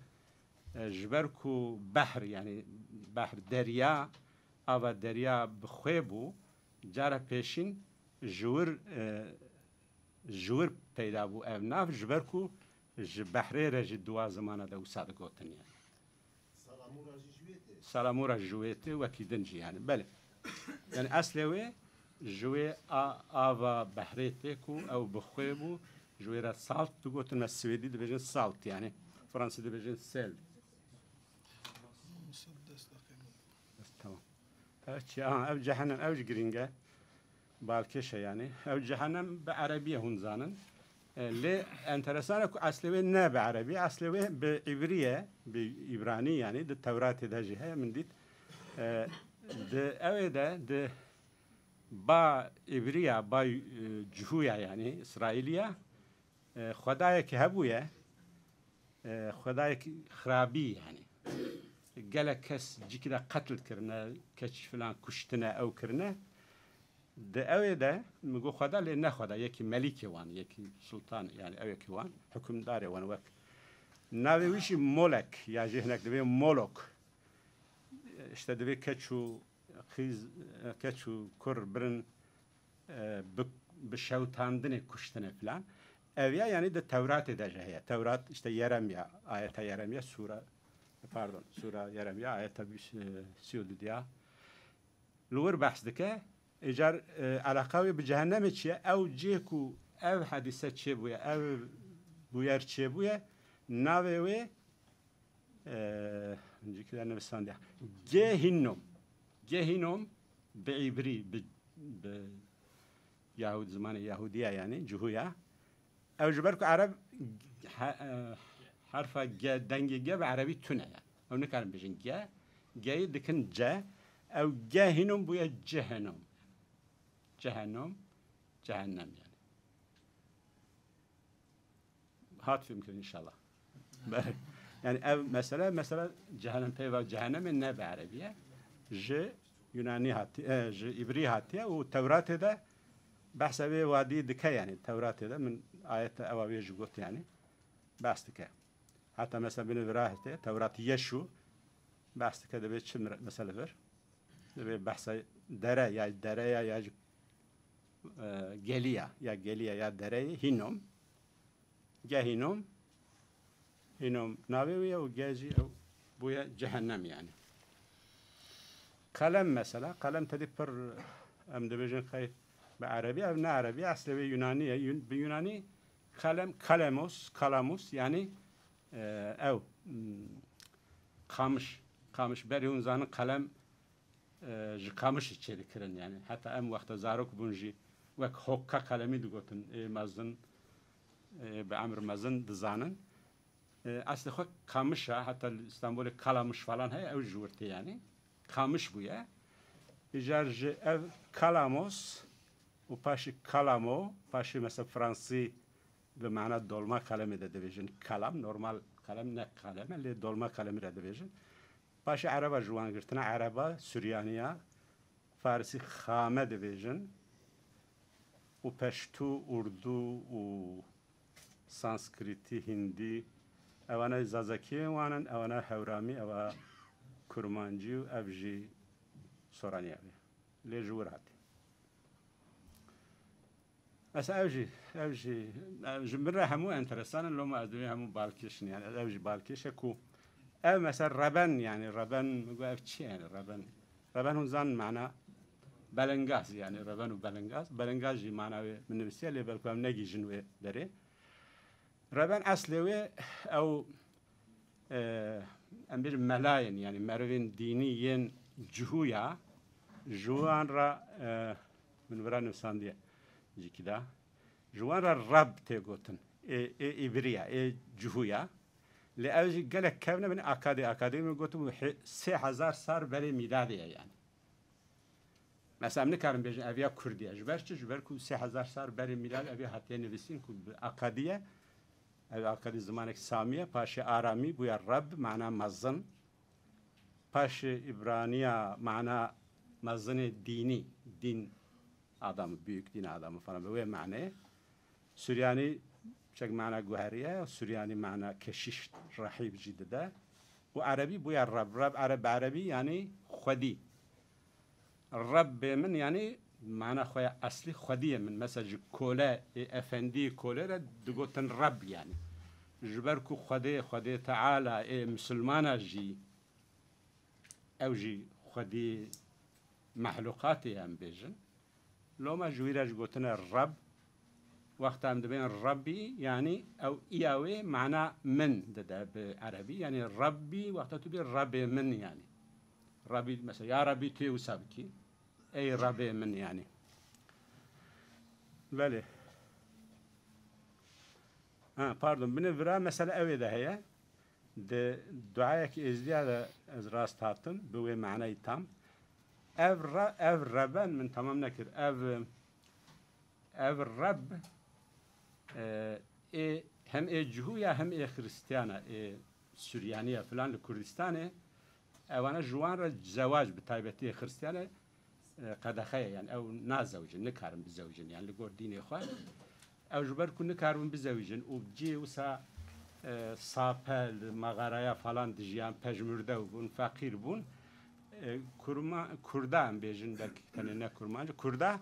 e, ji ber ku behr, yanî behr, derya, ava derya bi xwê bû, cara pêşîn ji wir, e, ji wir peyda bû ev nav, ji ber ku ji behrê re jî di wa zimana de wisa digotin, yanî. Salamura jî ji wê tê. Salamura ji wê tê, wekî din jî, yanî. Belê. Yanî eslê wê ji wê a-, ava behrê tê ku ew bi xwê bû, ji wê re salt digotin, me swêdî dibêjin salt, yanî. Fransî dibêjin sel. Tamam. Ev çi? Aha, ev cehennem, ev jî girîng e. Balkêş e, yanî. Ew cehennem bi erebî ye, hûn zanin. E, lê enteresan e ku eslê wê ne bi erebî, eslê wê bi îbrî ye, bi îbranî, yanî di Tewratê de jî heye, min dît. E, di ewê de, di ba îbrî ya, ba, e, cihû ya, yanî Îsraîlî ya, e, xwedayekî hebûye, e, xwedayek xirabî, yanî. Gelek kes cîkî de qetl kirine, keçî filan kuştine, ew kirine. Di ewê de min got xweda, lê ne xweda, yekî melîkê wan, yekî sultan, yanî ew yekî wan, hukimdarê wan wek. Navê wî jî Molek, ya jî hinek divê Molok. İşte divê keç û qîz, keç û kur birin, e, bi, bi şewtandinê kuştine filan. Ev ya, yanî di Tewratê de jî heye. Tewrat, işte Yeremya, ayeta Yeremya, sure, pardon, sure Yeremya, ayeta bîst, e, sî û du diya. Li wir behs dike, îcar, e, eleqa wê bi cehennemê çi ye? Ew cihê ku ev hedîse çêbûye, ev bûyer çêbûye, navê wê, e, cîkî de nivîsandiye. Gehinnom. Gehinnom bi îbrî, bi, bi Yahud, zimanê Yahudiya, yanî, cihûya. Ew ji ber ku Ereb he-, e, herfa G, dengê G bi Erebî tune ye. Ew nikarin bêjin G. G'yê dikin C. Ew G hînûm bûye cehenom. Cehenom, cehennem, yanî. Hat fêmkirin înşallah. Belê. Yanî ev mesele, mesela cehennem, peyva cehennemê ne bi Erebî ye. Ji Yunanî hatiye, e, ji Îbrî hatiye û Tewratê de behsa vê wadî dike, yanî Tewratê de min ayete ewa wê jî got, yanî behs dike. Heta mesela bini vira hete, Tewrat Yeşû behs dike, dibê çi mir-, mesele vir? Dibê behsa dere ya, dereya ya jî, e, geliya, ya geliya ya dereyê Hînom. Geh Hînom, Hînom navê wî ye û geh jî ew bûye cehennem, yanî. Qelem mesela, qelem tedî pir, em dibêjin qey bi erebî, ev ne erebî, eslê wê yunanî ye. Yun-, bi yunanî qelem, kalemos, kalamus, yanî, e, ew, m, qamiş, qamiş. Berê hûn zanin qelem, e, ji qamişê çêdikirin, yanî. Heta em wexta zarok bûn jî wek hokka qelemî digotin, ê mezin, ê bi emr mezin dizanin. E, eslê xwe qamiş e, heta li Stenbolê Kalamiş falan heye, ew ji wir tê, yanî. Qamiş bûye. Îcar ji ev kalamos û paşî kalamo, paşî mesela fransî bi mana dolma kalemê de dibêjin kalam, normal kalem ne kalem e, lê dolma kalemî re dibêjin. Paşê ereba ji wan girtine, ereba, suryaniya, farisî xame dibêjin û peştû, urdû û sanskritî, hindî, ewana zazakiyên wan in, ewana hewramî, ewa kurmancî û ev jî soraniya wê. Lê ji wir hatî. Mesela ev jî, ev jî, ev ji min re hemû enteresan in, loma ez divê hemû balkêş in, yani ev jî balkêş e ku ev mesela reben, yani reben, min got ev çi ye yani reben? Reben hûn zanin mana belengaz, yani reben û belengaz. Belengaz jî mana wê min nivîsiye, lê belku em negihîjin wê derê. Reben eslê wê ew, e, em bêjin melayên, yani merivên dînî yên cihûya, ji wan re, e, min vira nivîsandiye cîkî de. Ji wan re Reb tê gotin. Ê, ê îbrî ya, ê cihû ya. Lê ew jî gelek kevne bin akadê. Akadê min gotibû he-, sê hezar sar berê mîladê ye, yani. Mesela em nikarin bêjin ev ya kurdî ye. Ji ber çi? Ji ber ku sê hezar sar berê mîlad ev ya hatiye nivîsîn ku bi akadî ye. Ev akadî zimanek samî ye. Paşê aramî bûye Reb, mana mezin. Paşê îbraniya mana mezinê dînî, din adamı, büyük din adamı falan bi wê maneyê. Suryanî çek mana guheriye, Suryanî mana keşiş, rahîb jî dide. Û erebî bûya Reb. Reb, Ereb, erebî yanî xwedî. Rebbê min yanî mana xwe ya eslî xwediyê min. Mesela ji kole, ê efendî kole re digotin Reb yanî. Ji ber ku Xwedê, Xwedê Teala ê misilmana jî, ew jî xwedî mehlûqatê em bêjin. Loma ji wî re jî gotine Reb. Wexta em dibên Rebbî, yanî ew iya wê mana min dide bi erebî. Yanî Rebbî, wexta tu bê Rebê min yanî. Rebbî, mesela, ya Rebbî tu yê wisa bikî. Ey Rebê min yanî. Belê. Ha, pardon, binê vira mesela ew ê de heye. Di duayekî êzdiya de ez rast hatim, bi wê manayî tam. Ev re-, ev reben min tamam nekir. Ev, ev reb, e, ê, hem ê cihû ya hem ê xiristiyana, ê Suryaniya filan li Kurdistanê, ewana ji wan re zewac bi taybetî ê xiristiyane, e, qedexe ye, yani ew nazewicin, nikarin bizewicin, yani li gor dînê xwe. Ew ji ber ku nikaribin bizewicin û cihê wisa, e, sape li mexaraya falan dijiyan, pejmurde bûn, feqîr bûn. E, kurma-, Kurda em bêjin, belkî tenê ne Kurmanc, Kurda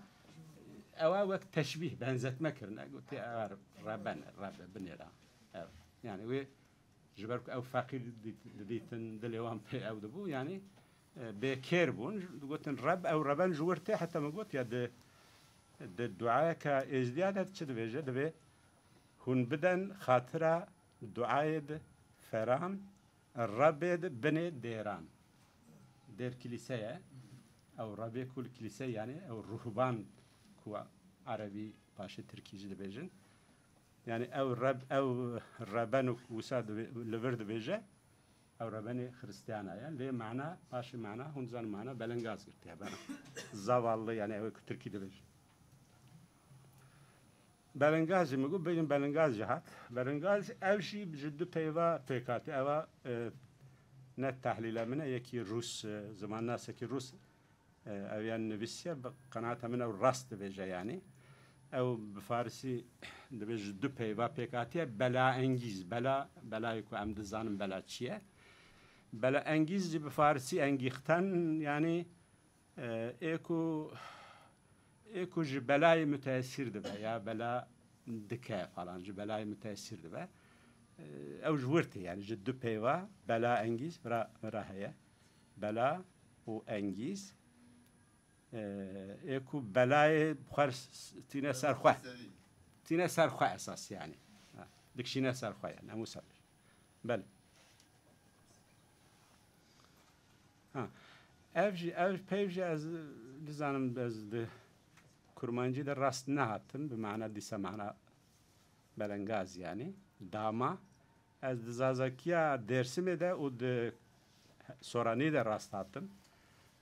ewa wek teşbîh, benzetme kirine, gotiye ew reben, rebe binêra. Ev, yani wê Ji ber ku ew feqîr didît-, didîtin, dilê wan pê ew dibû, yanî, e, bêkêr bûn. Digotin, Reb, ew reben ji wir tê, heta min got, ya di, di duayeke êzdiya de çi dibêje? Dibê, hûn biden xatira duayê di feran, Rebê di binê dêran. Dêr kilîse ye. Ew rebê ku li kilîse, yanî ew ruhban ku erebî paşê tirkî jî dibêjin. Yani ew reb, ew reben û wisa dibê-, li vir dibêje, ew rebenê Xiristiyana ye. Lê mana, paşê mana, hûn zanin mana belengaz girtiye bena. Zavallı, yani ew ku Tirkî dibêje. Belengaz jî min got, bêjin belengaz jî hat. Belengaz ev jî ji du peyva pêk hatî. Eva, e, ne tehlîle min e, yekî Rûs, e, zimannasekî Rûs, E, ew yan nivîsiye, bi qenaeta min ew rast dibêje yanî. Ew bi farisî dibêje ji du peyva pêk hatiye, belaengîz, bela, belayê ku em dizanin bela çi ye. Belaengîz jî bi farisî engîxten, yanî, e, ê ku, ê ku ji belayê müteessir dibe ya bela dike falan, ji belayê müteessir dibe. E, ew ji wir tê, yanî ji du peyva belaengîz vira, vira heye. Bela û engîz, e, ê ku belayê xwer s-, s-, tîne ser xwe. Tîne ser xwe esas yani. Ha, dikşîne ser xwe yani. Em wisa bêjin. Belê. Ha. Ev jî, ev peyv jî ez nizanim, ez di kurmancî de rast nehatim, bi mana dîsa mana belengaz yani. Dama. Ez di Zazakiya Dêrsimê de û di Soranî de rast hatim.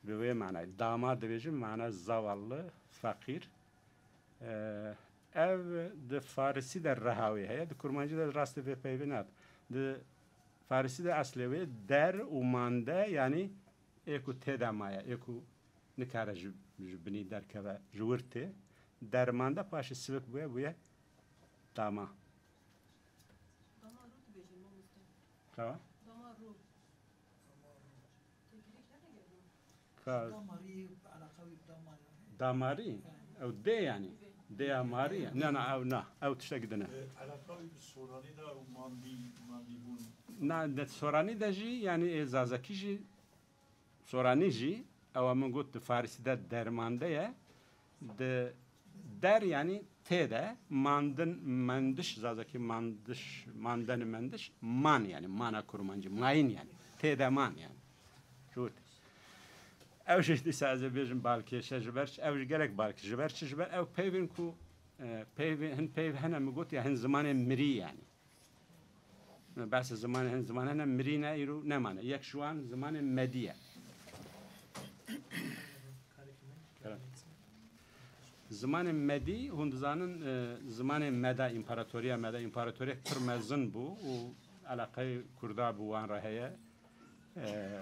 Bi wê manayê. Dama dibêjin, mana zavallı, feqîr. Eee, ev di Farisî de reha wê heye, di Kurmancî de rastê vê peyvê nehat. Di Farisî de eslê wê der û mande, yanî ê ku tê de maye, ê ku nikare ji, ji binî derkeve, ji wir tê. Dermande paşê sivik bûye, bûye dama. Dama rû dibêjin, mamoste. Çawa? Dama rû. Têkilî kene gelo? Ka- Damarî, eleqa wî bi damarî heye? Damarî? He. Ew dê yanî? Dê. Dêya marî ye? Na, na, ew na. Ew tiştek din e. E, eleqa wî bi soranî de û mandî, mandî bûn? Na, di soranî de jî, yanî ê zazakî jî Soranî jî, ewa min got, di Farisî de dermande ye. Di der, yanî tê de, mandin, mendiş, Zazakî mandiş, mandeni mendiş, man, yanî mana kurmancî, mayîn, yanî tê de man, yanî. Ji wir tê. Ew jî dîsa ez ê bêjim balkêş e, ji ber çi, ew jî gelek balkêş, ji ber çi, ji ber ew peyvên ku, e, peyvê, hin peyv hene min got ya, hin zimanê mirî, yanî. Behsa zimanê hin, ziman hene mirîne, îro nemane. Yek ji wan zimanê Medî ye. Zimanê Medî, hûn dizanin, e, zimanê Meda, împaratoriya Meda, împaratoriyek pir mezin bû û eleqeyê Kurda bi wan re heye. E,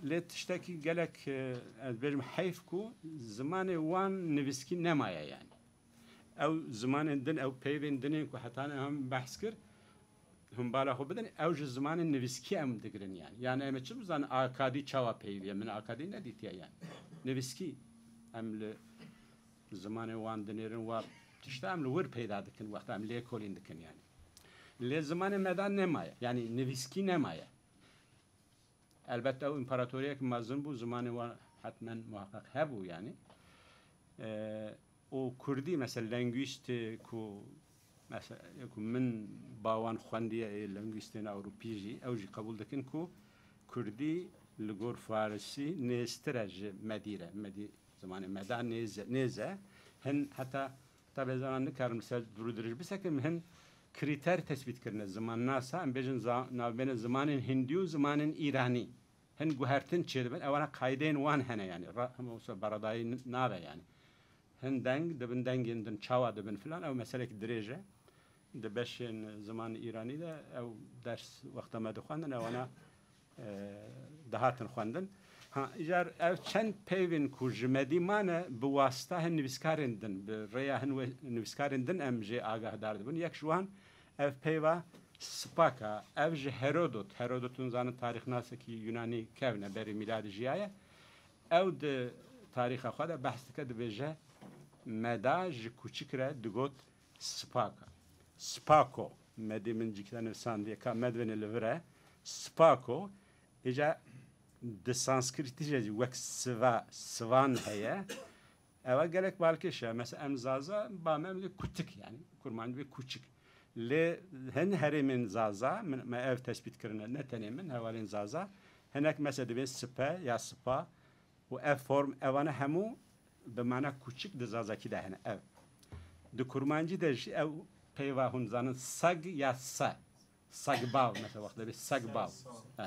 Lê tiştekî gelek, e, ez bêjim heyf ku zimanê wan nivîskî nemaye yani. Ew zimanên din, ew peyvên din ên ku hetan em behs kir, hûn bala xwe bidin, ew ji zimanên nivîskî em digirin yani. Yani em ê çi bizanin akadî çawa peyvî ye? Min akadî nedîtiye yani. Nivîskî em li zimanê wan dinêrin, wa tişta em li wir peyda dikin, wexta em lêkolîn dikin yani. Lê zimanê me de nemaye. Yani nivîskî nemaye. Elbet ew împaratoriyek mezin bû, zimanê wan hetmen muheqeq hebû yani. E, û kurdî, mesela, lengûîstê ku, mesela, ku min ba wan xwendiye, ê lengûîstên ewropî jî, ew jî qebûl dikin ku kurdî li gor farisî nêztir e ji medî re. Medî zimanê me de nêz e, nêz e. Hin heta, tabe ez ana nikarim li ser dû dirêj bisekim, hin krîter tespît kirine zimannasa, em bêjin za-, navbêne zimanên hindî û zimanên îranî. Hin guhertin çêdibin, ewana qaydeyên wan hene yani. Ra-, hema wisa beredayî n-, nabe yani. Hin deng dibin, dengên din çawa dibin filan, ew meselek dirêj e. Di beşên ziman îranî de ew ders wexta me dixwendin, ewana, e, dihatin xwendin. Ha, îcar ev çend peyvên ku ji me dî mane, bi wasta hin nivîskarên din, bi rêya hin we-, nivîskarên din em jê agahdar dibin. Yek ji wan ev peyva Spak a. Ev ji Herodot, Herodot hûn zanin tarîxnasekî Yunanî kevn e, berî mîladê jiyaye. Ew di tarîxa xwe de behs dike, dibêje, me da ji kûçik re digot Spak a. Spako, me dê min cîkî de nivîsandiye, ka me divêne li vir e. Spako, îca di sanskritî jî wek siva, sivan heye. Ewa gelek balkêş e. Mesela em Zaza, ba me em dê kutik yani. Kurmancî dibê kûçik. Lê hin herêmên Zaza, min, me ev tespît kirine, ne tenê min, hevalên Zaza, hinek mesela dibê sipe ya sipa û ev form, evane hemû bi mana kûçik di Zazakî de hene. Ev. Di Kurmancî de jî ew peyva hûn zanin sag ya se. Sagbav, mesela, wexta dibê sagbav. He.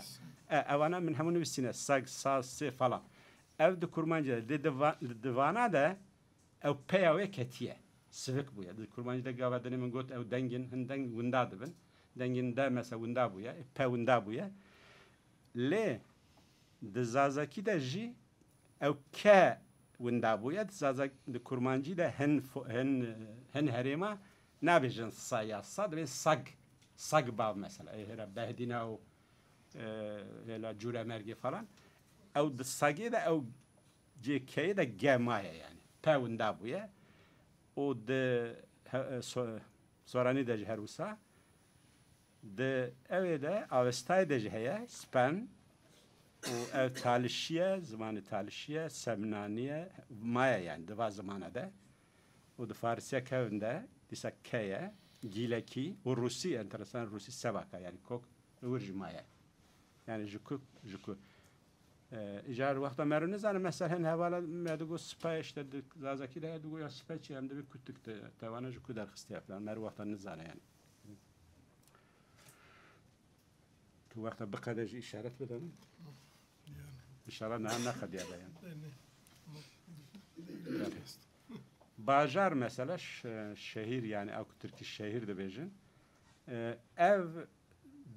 E, evana min hemû nivîsîne, sag, saz, sê falan. Ev di Kurmancî de, di, di va-, di vana de ew peya wê ketiye. Sivik bûye. Di Kurmancî de gava dinê min got, ew dengên, hin deng winda dibin. Dengên de, mesela, winda bûye, pe winda bûye. Lê di Zazakî de jî ew ke winda bûye, di Zazak-, di Kurmancî de hin fo-, hin, hin herêma nabêjin sa ya sa, dibên sag, sag bav mesela. Ê hêra Behdîna û, e, hêla Cûremergê falan. Ew di sagê de, ew cê keyê de ge maye yani. Pe winda bûye. Û di he-, e, so-, soranî de jî her wisa. Di ewê de Avestayê de jî heye, spen, û ev talişî ye, zimanê talişî ye, semnanî ye, maye yani di va zimana de. Û di farisiya kevn de, dîsa ke ye, gîlekî û rûsî, enteresan, rûsî sevaka yani kok, li wir jî maye. Yani ji ku, ji ku. E, îcar wexta mero nizane, mesela hin hevala me digot spe, işte di Zazakî de digot ya spe çi, em dibê kutik de, tewana ji ku derxistiye falan, mero wexta nizane yani. Tu wexta biqede jî îşaret bide min. Yani. İnşallah niha neqediya be yani. Yani. Yani. Bajar mesela ş-, şehir yani, ew ku tirkî şehir dibêjin. E, ev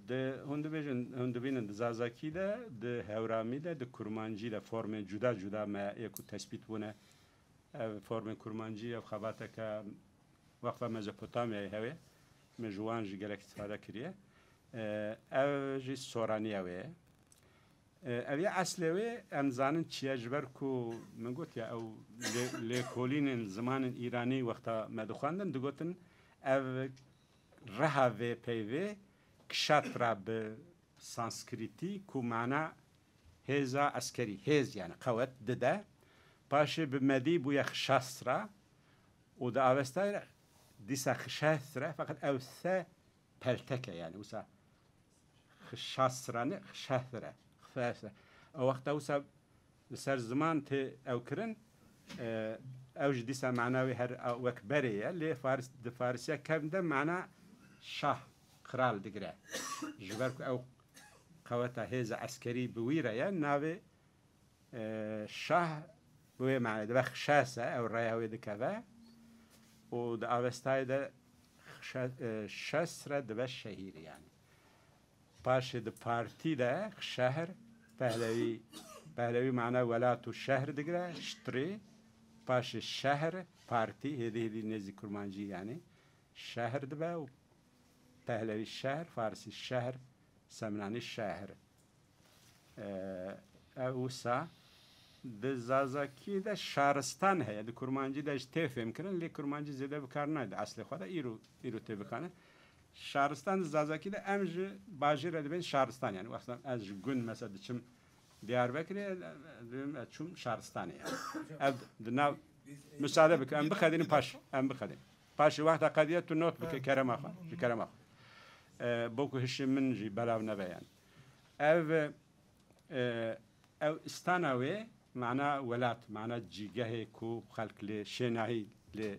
di, hûn dibêjin, hûn dibînin di Zazakî de, di Hewramî de, di Kurmancî de formên cuda cuda me yê ku tespît bûne. Ev formên Kurmancî, ev xebateke Weqfa Mezopotamyayê hewe, me ji wan jî gelek îstîfade kiriye. E, ev jî soraniya wê ye. E, ev ya eslê wê em zanin çi ye, ji ber ku min got ya, ew lê-, lêkolînên zimanên îranî wexta me dixwendin, digotin ev reha vê peyvê kşatra bi sanskritî ku mana hêza eskerî, hêz yani qewet dide. Paşê bi medî bûye xişastra û di Avestayê re dîsa xişehstre, feqet ew se peltek e yani, wisa xişastra ne, xişehstre. Xişehstre. Ew wexta wisa li ser ziman tê ew kirin, e, ew jî dîsa mana wê her a-, wek berê ye. Lê Faris, di Farisiya kevn de mana şah, kral digire. Ji ber ku ew qeweta hêza eskerî bi wî re ye, navê, e, şah bi wê manê dibe xişes e, ew rêya wê dikeve. Û di Avestayê de xişe-, e, şes re dibe şehîr yani. Paşê di partî de şehr, Pehlewî, Pehlewî mana welat û şehr digire, ştrê, paşê şehr, partî, hêdî hêdî nêzî kurmancî yanî. Şehr dibe û Pehlewî şehr, Farsî şehr, Semnanî şehr. Ee, ev wisa di Zazakî de şaristan heye, di kurmancî de jî tê fêmkirin, lê kurmancî zêde bi kar nayê di eslê xwe de, îro, îro tê bikarin. Şaristan di Zazakî de em ji bajêr re dibên şaristan, yanî wexta ez ji gund mesela diçim Diyarbekirê, dibêm ez çûm şaristanê yanî. Ev di nav, müsaade bike, em bixedînin paş, em bixedînin. Paşê wexta qediya tu not bike, kerema xwe, ji kerema xwe. Ee, bo ku hişê min jî belav nebe yanî. Ev, e, ew istana wê, mana welat, mana cîgehê ku xelk lê şênahî lê,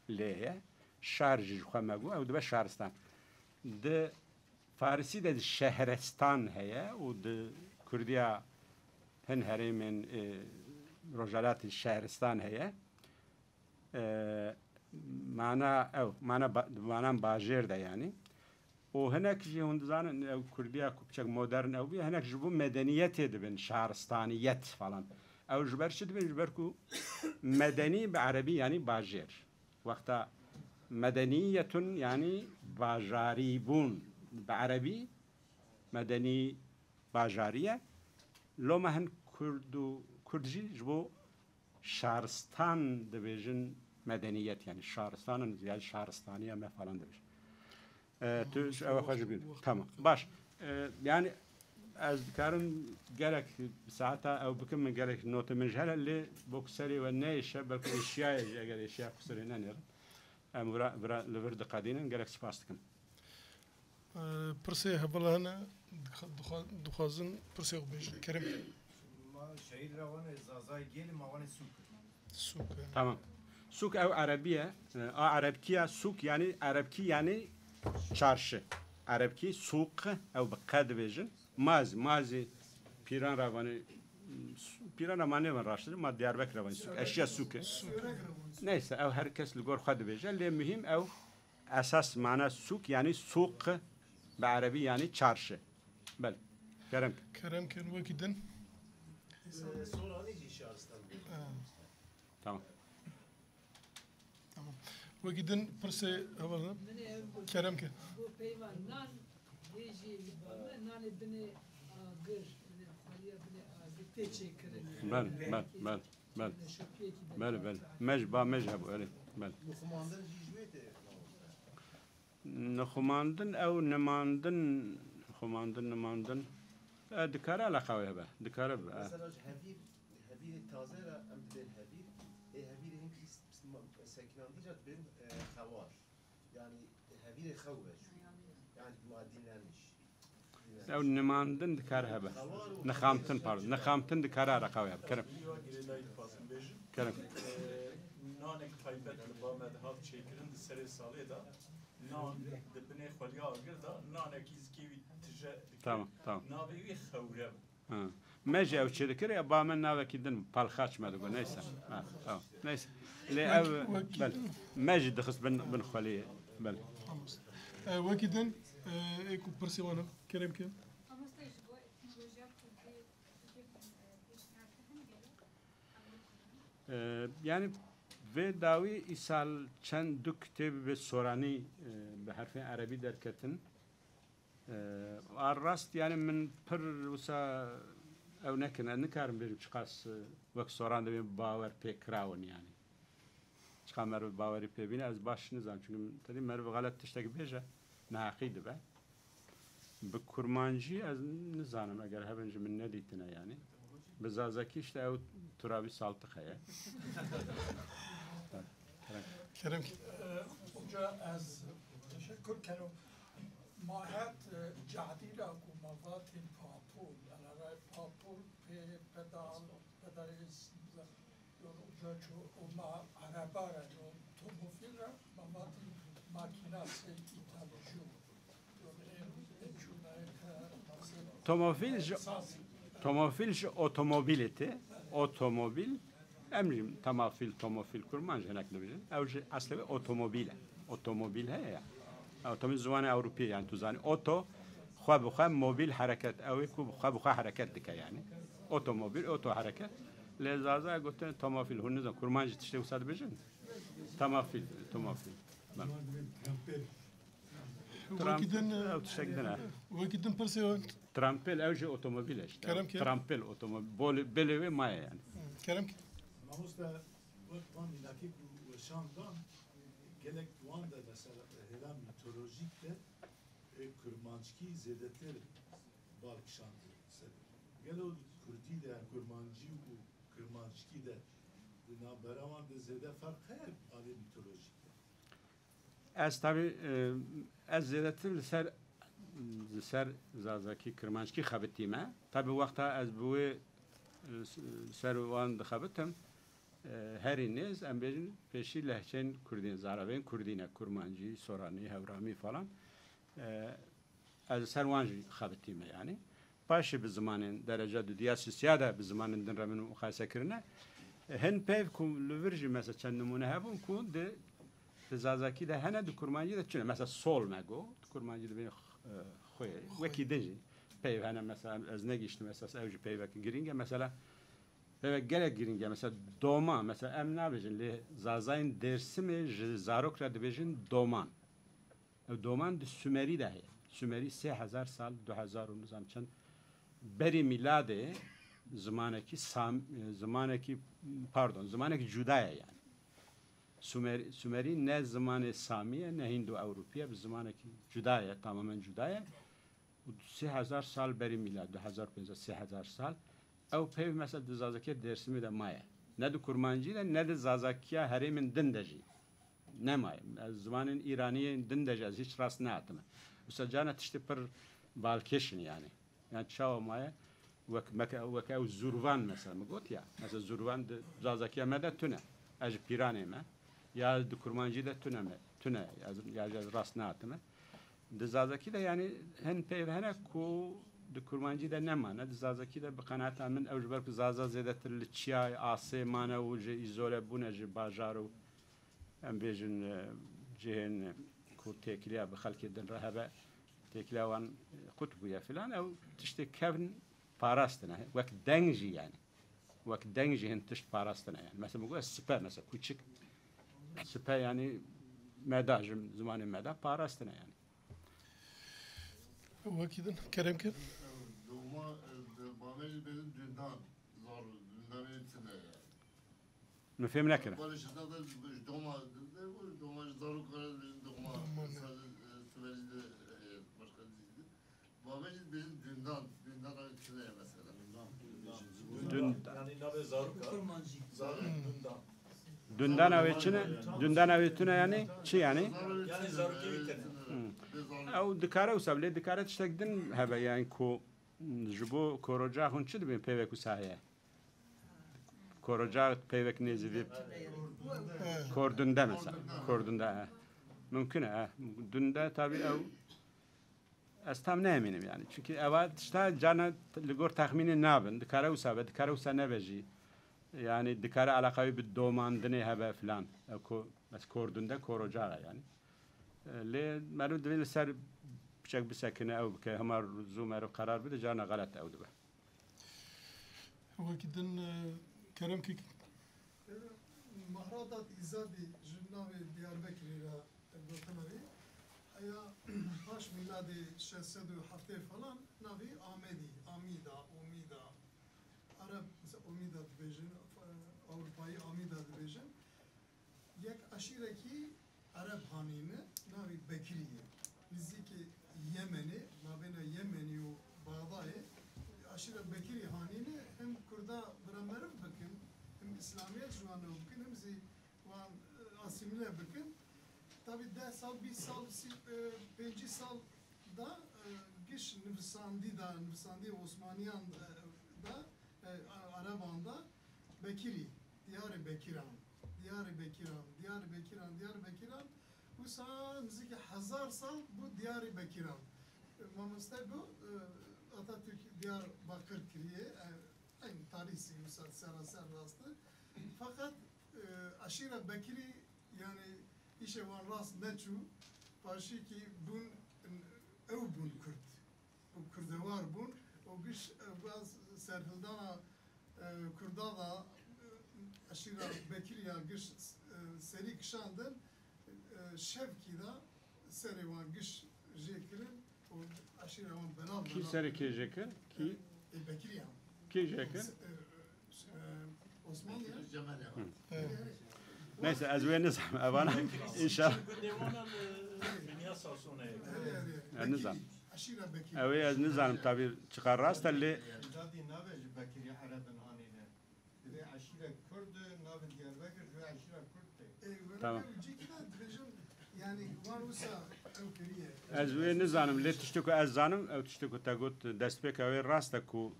lê ye. Şar jî ji xwe me got, ew dibe şaristan. Di Farisî de şehrestan heye û di Kurdiya hin herêmên, e, Rojhelatê şehristan heye. E, mana ew, mana ba-, manan bajêr de yanî. Û hinek jî hûn dizanin, ew Kurdiya ku piçek modern ew bûye, hinek ji bo medeniyetê dibin, şaristaniyet falan. Ew ji ber çi dibin? Ji ber ku medenî bi erebî yanî bajêr. Wexta medeniyetun yanî bajarîbûn bi erebî, medenî bajarî ye. Loma hin Kurd û Kurd jî ji bo şaristan dibêjin medeniyet, yanî şaristanin, yanî şaristaniya me falan dibêjin. E, tu ew xwe ji bîr. Tamam. Baş. E, yanî ez dikarim gelek saeta ew bikim, min gelek notê min ji hene lê bo ku serê we neyêşe, belku êşiyaye jî, eger êşiya ku serê nenêrin. Em vira, vira li vir diqedînin, gelek spas dikim. Ee, pirsê hevala hene, dixwa-, dixwa-, dixwazin pirsê xwe bêjin. Kerem. Ma şehîd ra wane Zazay Gêlî, ma wane Sûk. Sûk e. Tamam. Sûk ew erebî ye. E, a erebkî ya sûk, yanî erebkî yanî çarşı. Erebkî sûk, ew bi qe dibêjin. Mazî, mazî pîran ra vanê, pîran ra ma nêvan raştir, ma Diyarbekir ra vanê sûk. Eşya sûk e. Neyse, ew her kes li gor xwe dibêje. Lê muhîm ew esas mana sûk, yanî sûk bi erebî yanî çarşı. Bel. Kerem ke. Kerem ke, wekî din. Soranî jî şaristan bû. Ha. Tamam. Tamam. Wekî din pirsê heval. Kerem ke. Bo peyva nan, vê jî li ba me, nanê binê agir, binê xweliya binê agir tê çêkirin. Bel, bel, bel, bel. Bel, bel. Me ji ba me jî hebû, erê. Bel. Nixumandin jî ji wê tê. Nixumandin ew nimandin, xumandin, nimandin. E, dikare eleqa wê hebe, dikare bi, e. Mesela ji hevîr, hevîrê taze re em dibên hevîr, ê hevîrê hin pîs, pîs ma-, sekinandî re dibên, e, xewar. Yanî hevîrê xew e. Yanî madî ne nîş. Ew nimandin dikare hebe. Nixamtin, pardon. Nixamtin dikare eleqa wê hebe. Kerem. Kerem. Nanek taybet li ba me dihat çêkirin di serê salê de. Nan di binê xweliya agir de nanekî zikê wî tije dikir. Tamam, tamam. Navê wî xewre bû. Ha. Me jî ew çêdikir, ya ba me navekî din palxaç me digot, neyse. Ha, tamam. Neyse. Lê ew, bel, me jî dixist bin, bin xweliyê. Bel. Tamam. E, wekî din, e, ê ku pirsê wan e, kerem ke. Mamoste, ji bo etnolojiya kurdî, fikir, e, pêşniyartir hene gelo? E, yani vê dawî îsal çend du kitêb bi soranî, e, bi herfên erebî derketin. E, a rast yani min pir wisa ew nekin, ez nikarim bêjim çiqas, e, wek soran dibên bawer pê kirawin yani. Çiqa meriv bawerî pê bîne, ez baş nizanim. Çünkü tedî meriv xelet tiştek bêje, neheqî dibe. Bi kurmancî ez nizanim, eger hebin ji min nedîtine yani. Bi zazakî işte ew turabî saltix heye. Kerem. Hoca ez teşekkür kero. Ma het, e, cadîra ku ma vatîn papûl, enaray papûl pê pedal, pedalê Uca çû û ma ereba re, otomobîl re, ma vatî makîna sey îtalî jû. Tomofîl ji, tomofîl ji otomobîlê tê. Otomobîl, em jî temafîl, tomofîl kurmanc hinek dibêjin. Ew ji eslê wê otomobîl e. Otomobîl heye ya. Otomobîl ziwanê Ewropî ye, yani tu zanî. Oto, Xwe bi xwe mobil hereket, ew ê ku bi xwe bi xwe hereket dike yani. Otomobil, oto hereket. Lê Zaza gotin tomofil, hûn nizan kurmancî tiştê wisa dibêjin? Tomofil, tomofil. Bem. Wekî din, ew tiştek din e. Wekî din pirsê Trampel, ew jî otomobil e işte. Kerem ki. Trampel otomobil. Bol-, belê wê maye yani. Kerem ki. Mamoste, wek van mînakî ku weşan dan, gelek wan de mesela hêla mîtolojîk de, e, kurmanckî zêdetir bal kişand ser. Gelo kurdî de, kurmancî û kurmanckî de di navbera wan de zêde ferq heye alê mîtolojîk de? Ez tabi, e, ez zêdetir li ser, li ser zazakî, kirmanckî xebitîme. Tabi wexta ez bi wê, e, s-, ser wan dixebitim, e, herî nêz, em bêjin pêşî lehçeyên kurdî ne, zaravên kurdî ne, kurmancî, soranî, hewramî falan. E, Ez li ser wan jî xebitîme yani. Paşê bi zimanên dereca dudiya sisiya de bi zimanên din re min muqayese kirine. Hin peyv ku li vir jî mesela çend nimûne hebûn ku di, di zazakî de hene, di kurmancî de çi ne? Mesela sol me got, di kurmancî dibê x-, e, xwê. Wekî din jî peyv hene, mesela ez negihiştim esas, ew jî peyvek girîng e. Mesela peyvek gelek girîng e. Mesela doma, mesela em nabêjin lê zazayên Dêrsimê ji zarok re dibêjin doman. Ew doman di Sumerî de heye. Sumerî sê hezar sal, du hezar û nizam çend berî mîladê zimanekî Sam-, zimanekî, pardon, zimanekî cuda ye yani. Sumer-, Sumerî ne zimanê Samî ye, ne Hîndo-Ewropî ye, bi zimanekî cuda ye, tamamen cuda ye. Û sê hezar sal berî mîlad, du hezar pênc sed, sê hezar sal, ew peyv mesela di zazakîya Dêrsimê de maye. Ne di kurmancî de, ne di zazakiya herêmên din de jî nemaye. Ez zimanên îraniyên din de jî ez hîç rast nehatime. Wisa carna tiştê pir balkêş in yani. Yani çawa maye? Wek, meke-, wek ew zurvan mesela min got ya. Mesela zurvan di zazakiya me de tune. Ez ji pîranê me. Ya di kurmancî de tune me, tune. Ya, ya ez rast nehatime. Di zazakî de yani hin peyv hene ku di kurmancî de nemane. Di zazakî de bi qenaeta min ew ji ber ku zaza zêdetir li çiyayê asê mane û ji îzole bûne ji bajar û em bêjin, e, cihên ku têkiliya bi xelkê din re hebe, têkiliya wan, e, qut bûye filan, ew tiştê kevn parastine. Wek deng jî yani. Wek deng jî hin tişt parastine yani. Mesela min got sipe, mesela kûçik. Sipe yani meda, ji zimanê meda parastine yani. Wekî din kerem kir. Doma, e, bavê jî bêjin dundan. Zar, dundanê tune yani. Min fêm nekire. Balê şirta da ji doma, doma ji zarok re doma. Doma ne. Sivecî de, e, başka dizî de. Bavê jî dibêjin dundan. Dundan ew tune ye mesela. Dundan. Yani navê zaroka. Kurmancî. Zarok dundan. Dundana wê çi ne? Dundana wê tune yani çi yani? Yani zarokê wî tune. Hı. Ew dikare wisa, lê dikare tiştek din hebe yani ku ji bo koroca hûn çi dibên peyvek wisa heye? Koroca peyvek nêzî vê kordunde mesela. Kordunde, he. Mumkin e, he. Dunde tabi ew Ez tam nehemînim yani. Çünkü eva tişta carna li gor texmînê nabin. Dikare wisa be, dikare wisa nebe jî. Yani dikare eleqa wî bi domandinê hebe filan. E, ko-, ez kordunde korocağa yani. E, lê meriv divê li ser piçek bisekine ew bike. Hema zû meriv qerar bide, carna xelet ew dibe. Wekî din, e, kerem kik. Mahradat Îzadî ji navê Diyarbekirê re gotina wî, heya paş mîladê şeş sed û heftê falan navê Amedî, Amîda, Omîda, Ereb, mesela Omîda dibêjin, Ewropayî Amîda dibêjin. Yek eşîrekî Ereb hanîne, navê Bekirî ye. Nizîkê Yemenê, mabêna Yemenî û Bexdayê, eşîra Bekirî hanîne, hem Kurda bira meriv bikin, hem Îslamiyet ji wan ew bikin, hem zî wan, e, asîmîle bikin. Tabî deh sal, bîst sal, sî-, e, pêncî sal da, e, giş nivîsandî da, nivîsandî Osmaniyan, e, da, e, Ereban da Bekirî, Diyarê Bekiran, Diyarê Bekiran, Diyarê Bekiran, Diyarê Bekiran, wisa nizîkî hezar sal bû Diyarê Bekiran. E, mamoste got, e, Atatürk Diyarbakır kiriye, e, Eyn tarîh zî wisa seraser rast e. Feqet, e, eşîra Bekirî, yani, îşê wan rast neçû, paşîkî bûn, ew bûn Kurd. Kurdewar bûn û giş, e, va serhildana, e, Kurda da, e, eşîra Bekiriya giş, e, serî kişandin, e, şevkî da serê wan giş jê kirin û eşîra wan belav Kî belav serê kê kirin. Jê kir? Kî? E, e, Bekiriya. Kî jê kir? E, e, Osmanlı ya. Hı. Evet. Neyse, ez wê nizam. Evana inşallah. Çünkü devana, e, Benya Sason'e. Erê, erê. Ez nizam. Eşîra Bekir. Ew ê ez nizanim tabî çiqas rast e lê Dadî navê ji Bekirî Erebin anîne. Divê eşîra Kurd, navê Diyarbekir ji eşîra Kurd tê. Ê, were Tamam. Ew cîkî de dibêjin, yani, wan wisa ew kiriye. Ez wê nizanim, lê tiştê ku ez zanim, ew tiştê ku te got, destpêka wê rast e ku,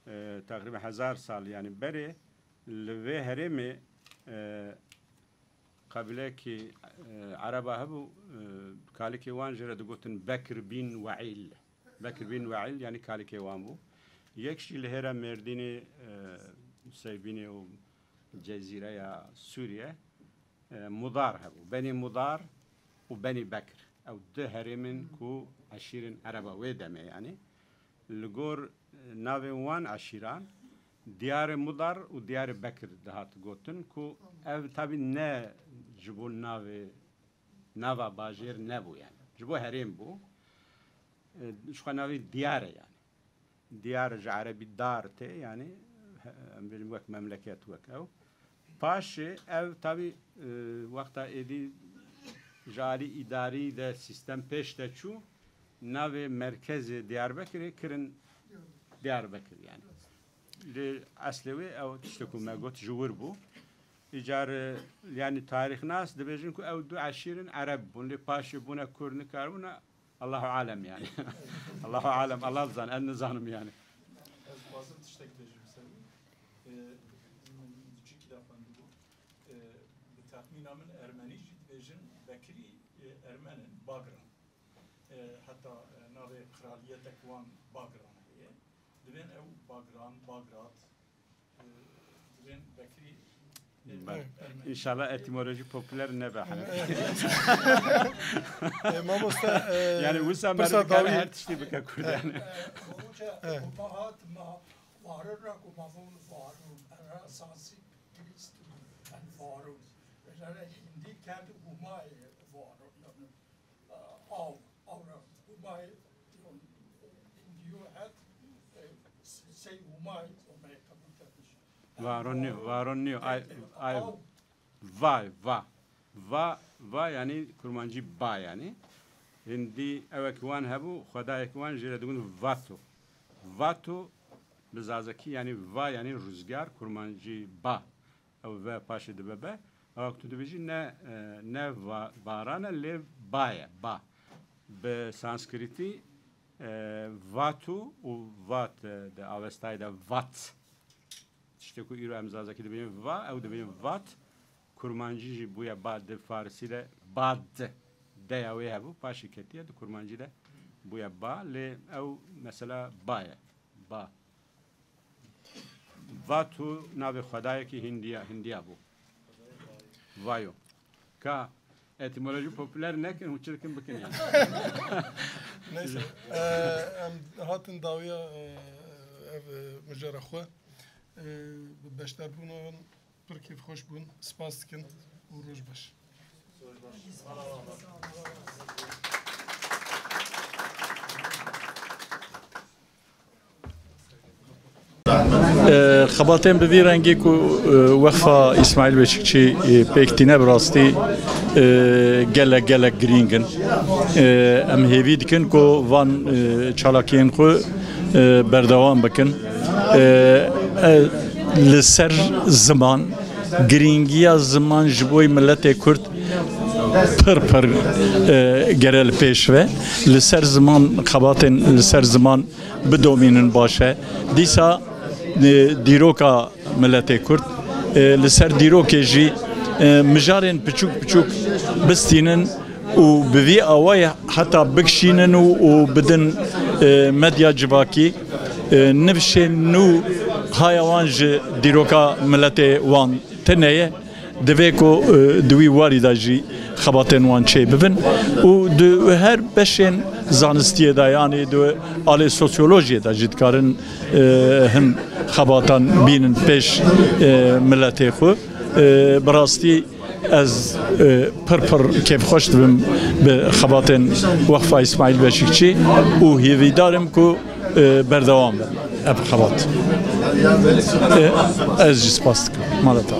e, teqrîben hezar sal, yani, berê li vê herêmê, e, Qebîleyekî, e, Ereba hebû, e, kalikê wan jê re digotin Bekir bîn Weîl. Bekir bîn Weîl, yanî kalikê wan bû. Yek jî li hêra Mêrdînê, e, Seybînê û Cezîreya Sûriye, e, Mudar hebû. Benî Mudar û Benî Bekir. Ew du herêmin ku eşîrên Ereba wê demê, yanî. Li gor, e, navên wan eşîran, Diyarê Mudar û Diyarê Bekir dihat gotin ku ev tabî ne ji bo navê, nava bajêr nebû yani. Ji bo herêm bû. E, ji xwe navê Diyar e yani. Diyar ji erebî dar tê yani, he, em bêjin wek memleket, wek ew. Paşê ev tabî, e, wexta êdî ji alî îdarî de sîstem pêş de çû, navê merkezê Diyarbekirê kirin Diyarbekir yani. Lê eslê wê ew tiştê ku me got ji wir bû. Îcar, e, yani tarîxnas dibêjin ku ew du eşîrin ereb bûn, lê paşê bûne kurd, nikaribûne Allahu alem yani. Allahu alem, Allah dizan, ez nizanim yani. Ez dixwazim tiştek bêjim ser wî. E, min cîkî de xwendibû. E, bi texmîna min ermenî jî dibêjin Bekirî, e, ermen in, Bagran. E, heta, e, navê qiraliyetek wan Bagran heye. Divên ew Bagran, Bagrat, Divên Bekirî, e, Bak, Ermeni. İnşallah etimolojî popüler nebe, hani. E, mamoste, e, Yani wisa pirsa meriv dikare dawî. Her tiştî bike kurd yani. E, Hûce, E. Hûma hat ma varin ra ku ma von varun. Era esasî Krîst, en varun. Mesela hindî kerd Hûmayê varun. Yani Aw, awra, Hûmayê, Hindiyo het, e, sey Hûmayê, Hûmayê qebûl ketiş. Varon niyo, varon niyo. Ay, ay, Aw. Vay, va. Va, va yani kurmancî ba yani. Hindî ewek wan hebû, xwedayek wan jê re digotin Vato. Vato bi zazakî yani va yani ruzgar, kurmancî ba. Ew ve paşê dibe be. Ew ku tu dibêjî ne, e, ne va-, baran e, lê ba ye, ba. Bi sanskritî, e, vatu û vat, e, di Avestayê de vat. Tiştê ku îro em zazakî dibêjin va, ew dibêjin vat. Kurmancî jî bûye ba, di farisî de bad. Deya wê hebû, paşê ketiye, di kurmancî de bûye ba. Lê ew mesela ba ye. Ba. Vatu navê xwedayekî Hindiya, Hindiya bû. Vayo. Ka etimolojî popüler nekin, hûn çi dikin bikin yani. Neyse. E, em hatin dawiya, e, ev, e, mijara xwe. E, bi beşdarbûna pir kêfxweş bûn. Spas dikin û roj baş. E, xebatên bi vî rengî ku, e, Wexfa Îsmaîl Beşikçî, e, pêk tîne bi rastî, e, gelek, gelek girîng in. E, em hêvî dikin ku van, e, çalakiyên xwe, e, berdewam bikin. E, e, li ser ziman, girîngiya ziman ji bo miletê Kurd pir pir, e, gere li pêş ve. Li ser ziman, xebatên li ser ziman bidomînin baş e. Dîsa, e, dîroka miletê Kurd, e, li ser dîrokê jî, e, mijarên piçûk piçûk bistînin û bi vî awayê heta bikişînin û, û bidin, e, medya civakî, e, nifşên nû haya wan ji dîroka miletê wan tune ye. Divê ku, e, di wî warî de jî xebatên wan çê bibin û di her beşên zanistiyê de, yanî di alê sosyolojiyê de jî dikarin, e, hin xebatan bînin pêş, e, miletê xwe. E, bi rastî ez, e, pir pir kêfxweş dibim bi xebatên Weqfa Îsmaîl Beşîkçî û hêvîdar im ku, e, berdewam bin ev xebat. E, ez jî spas dikim. Mala te.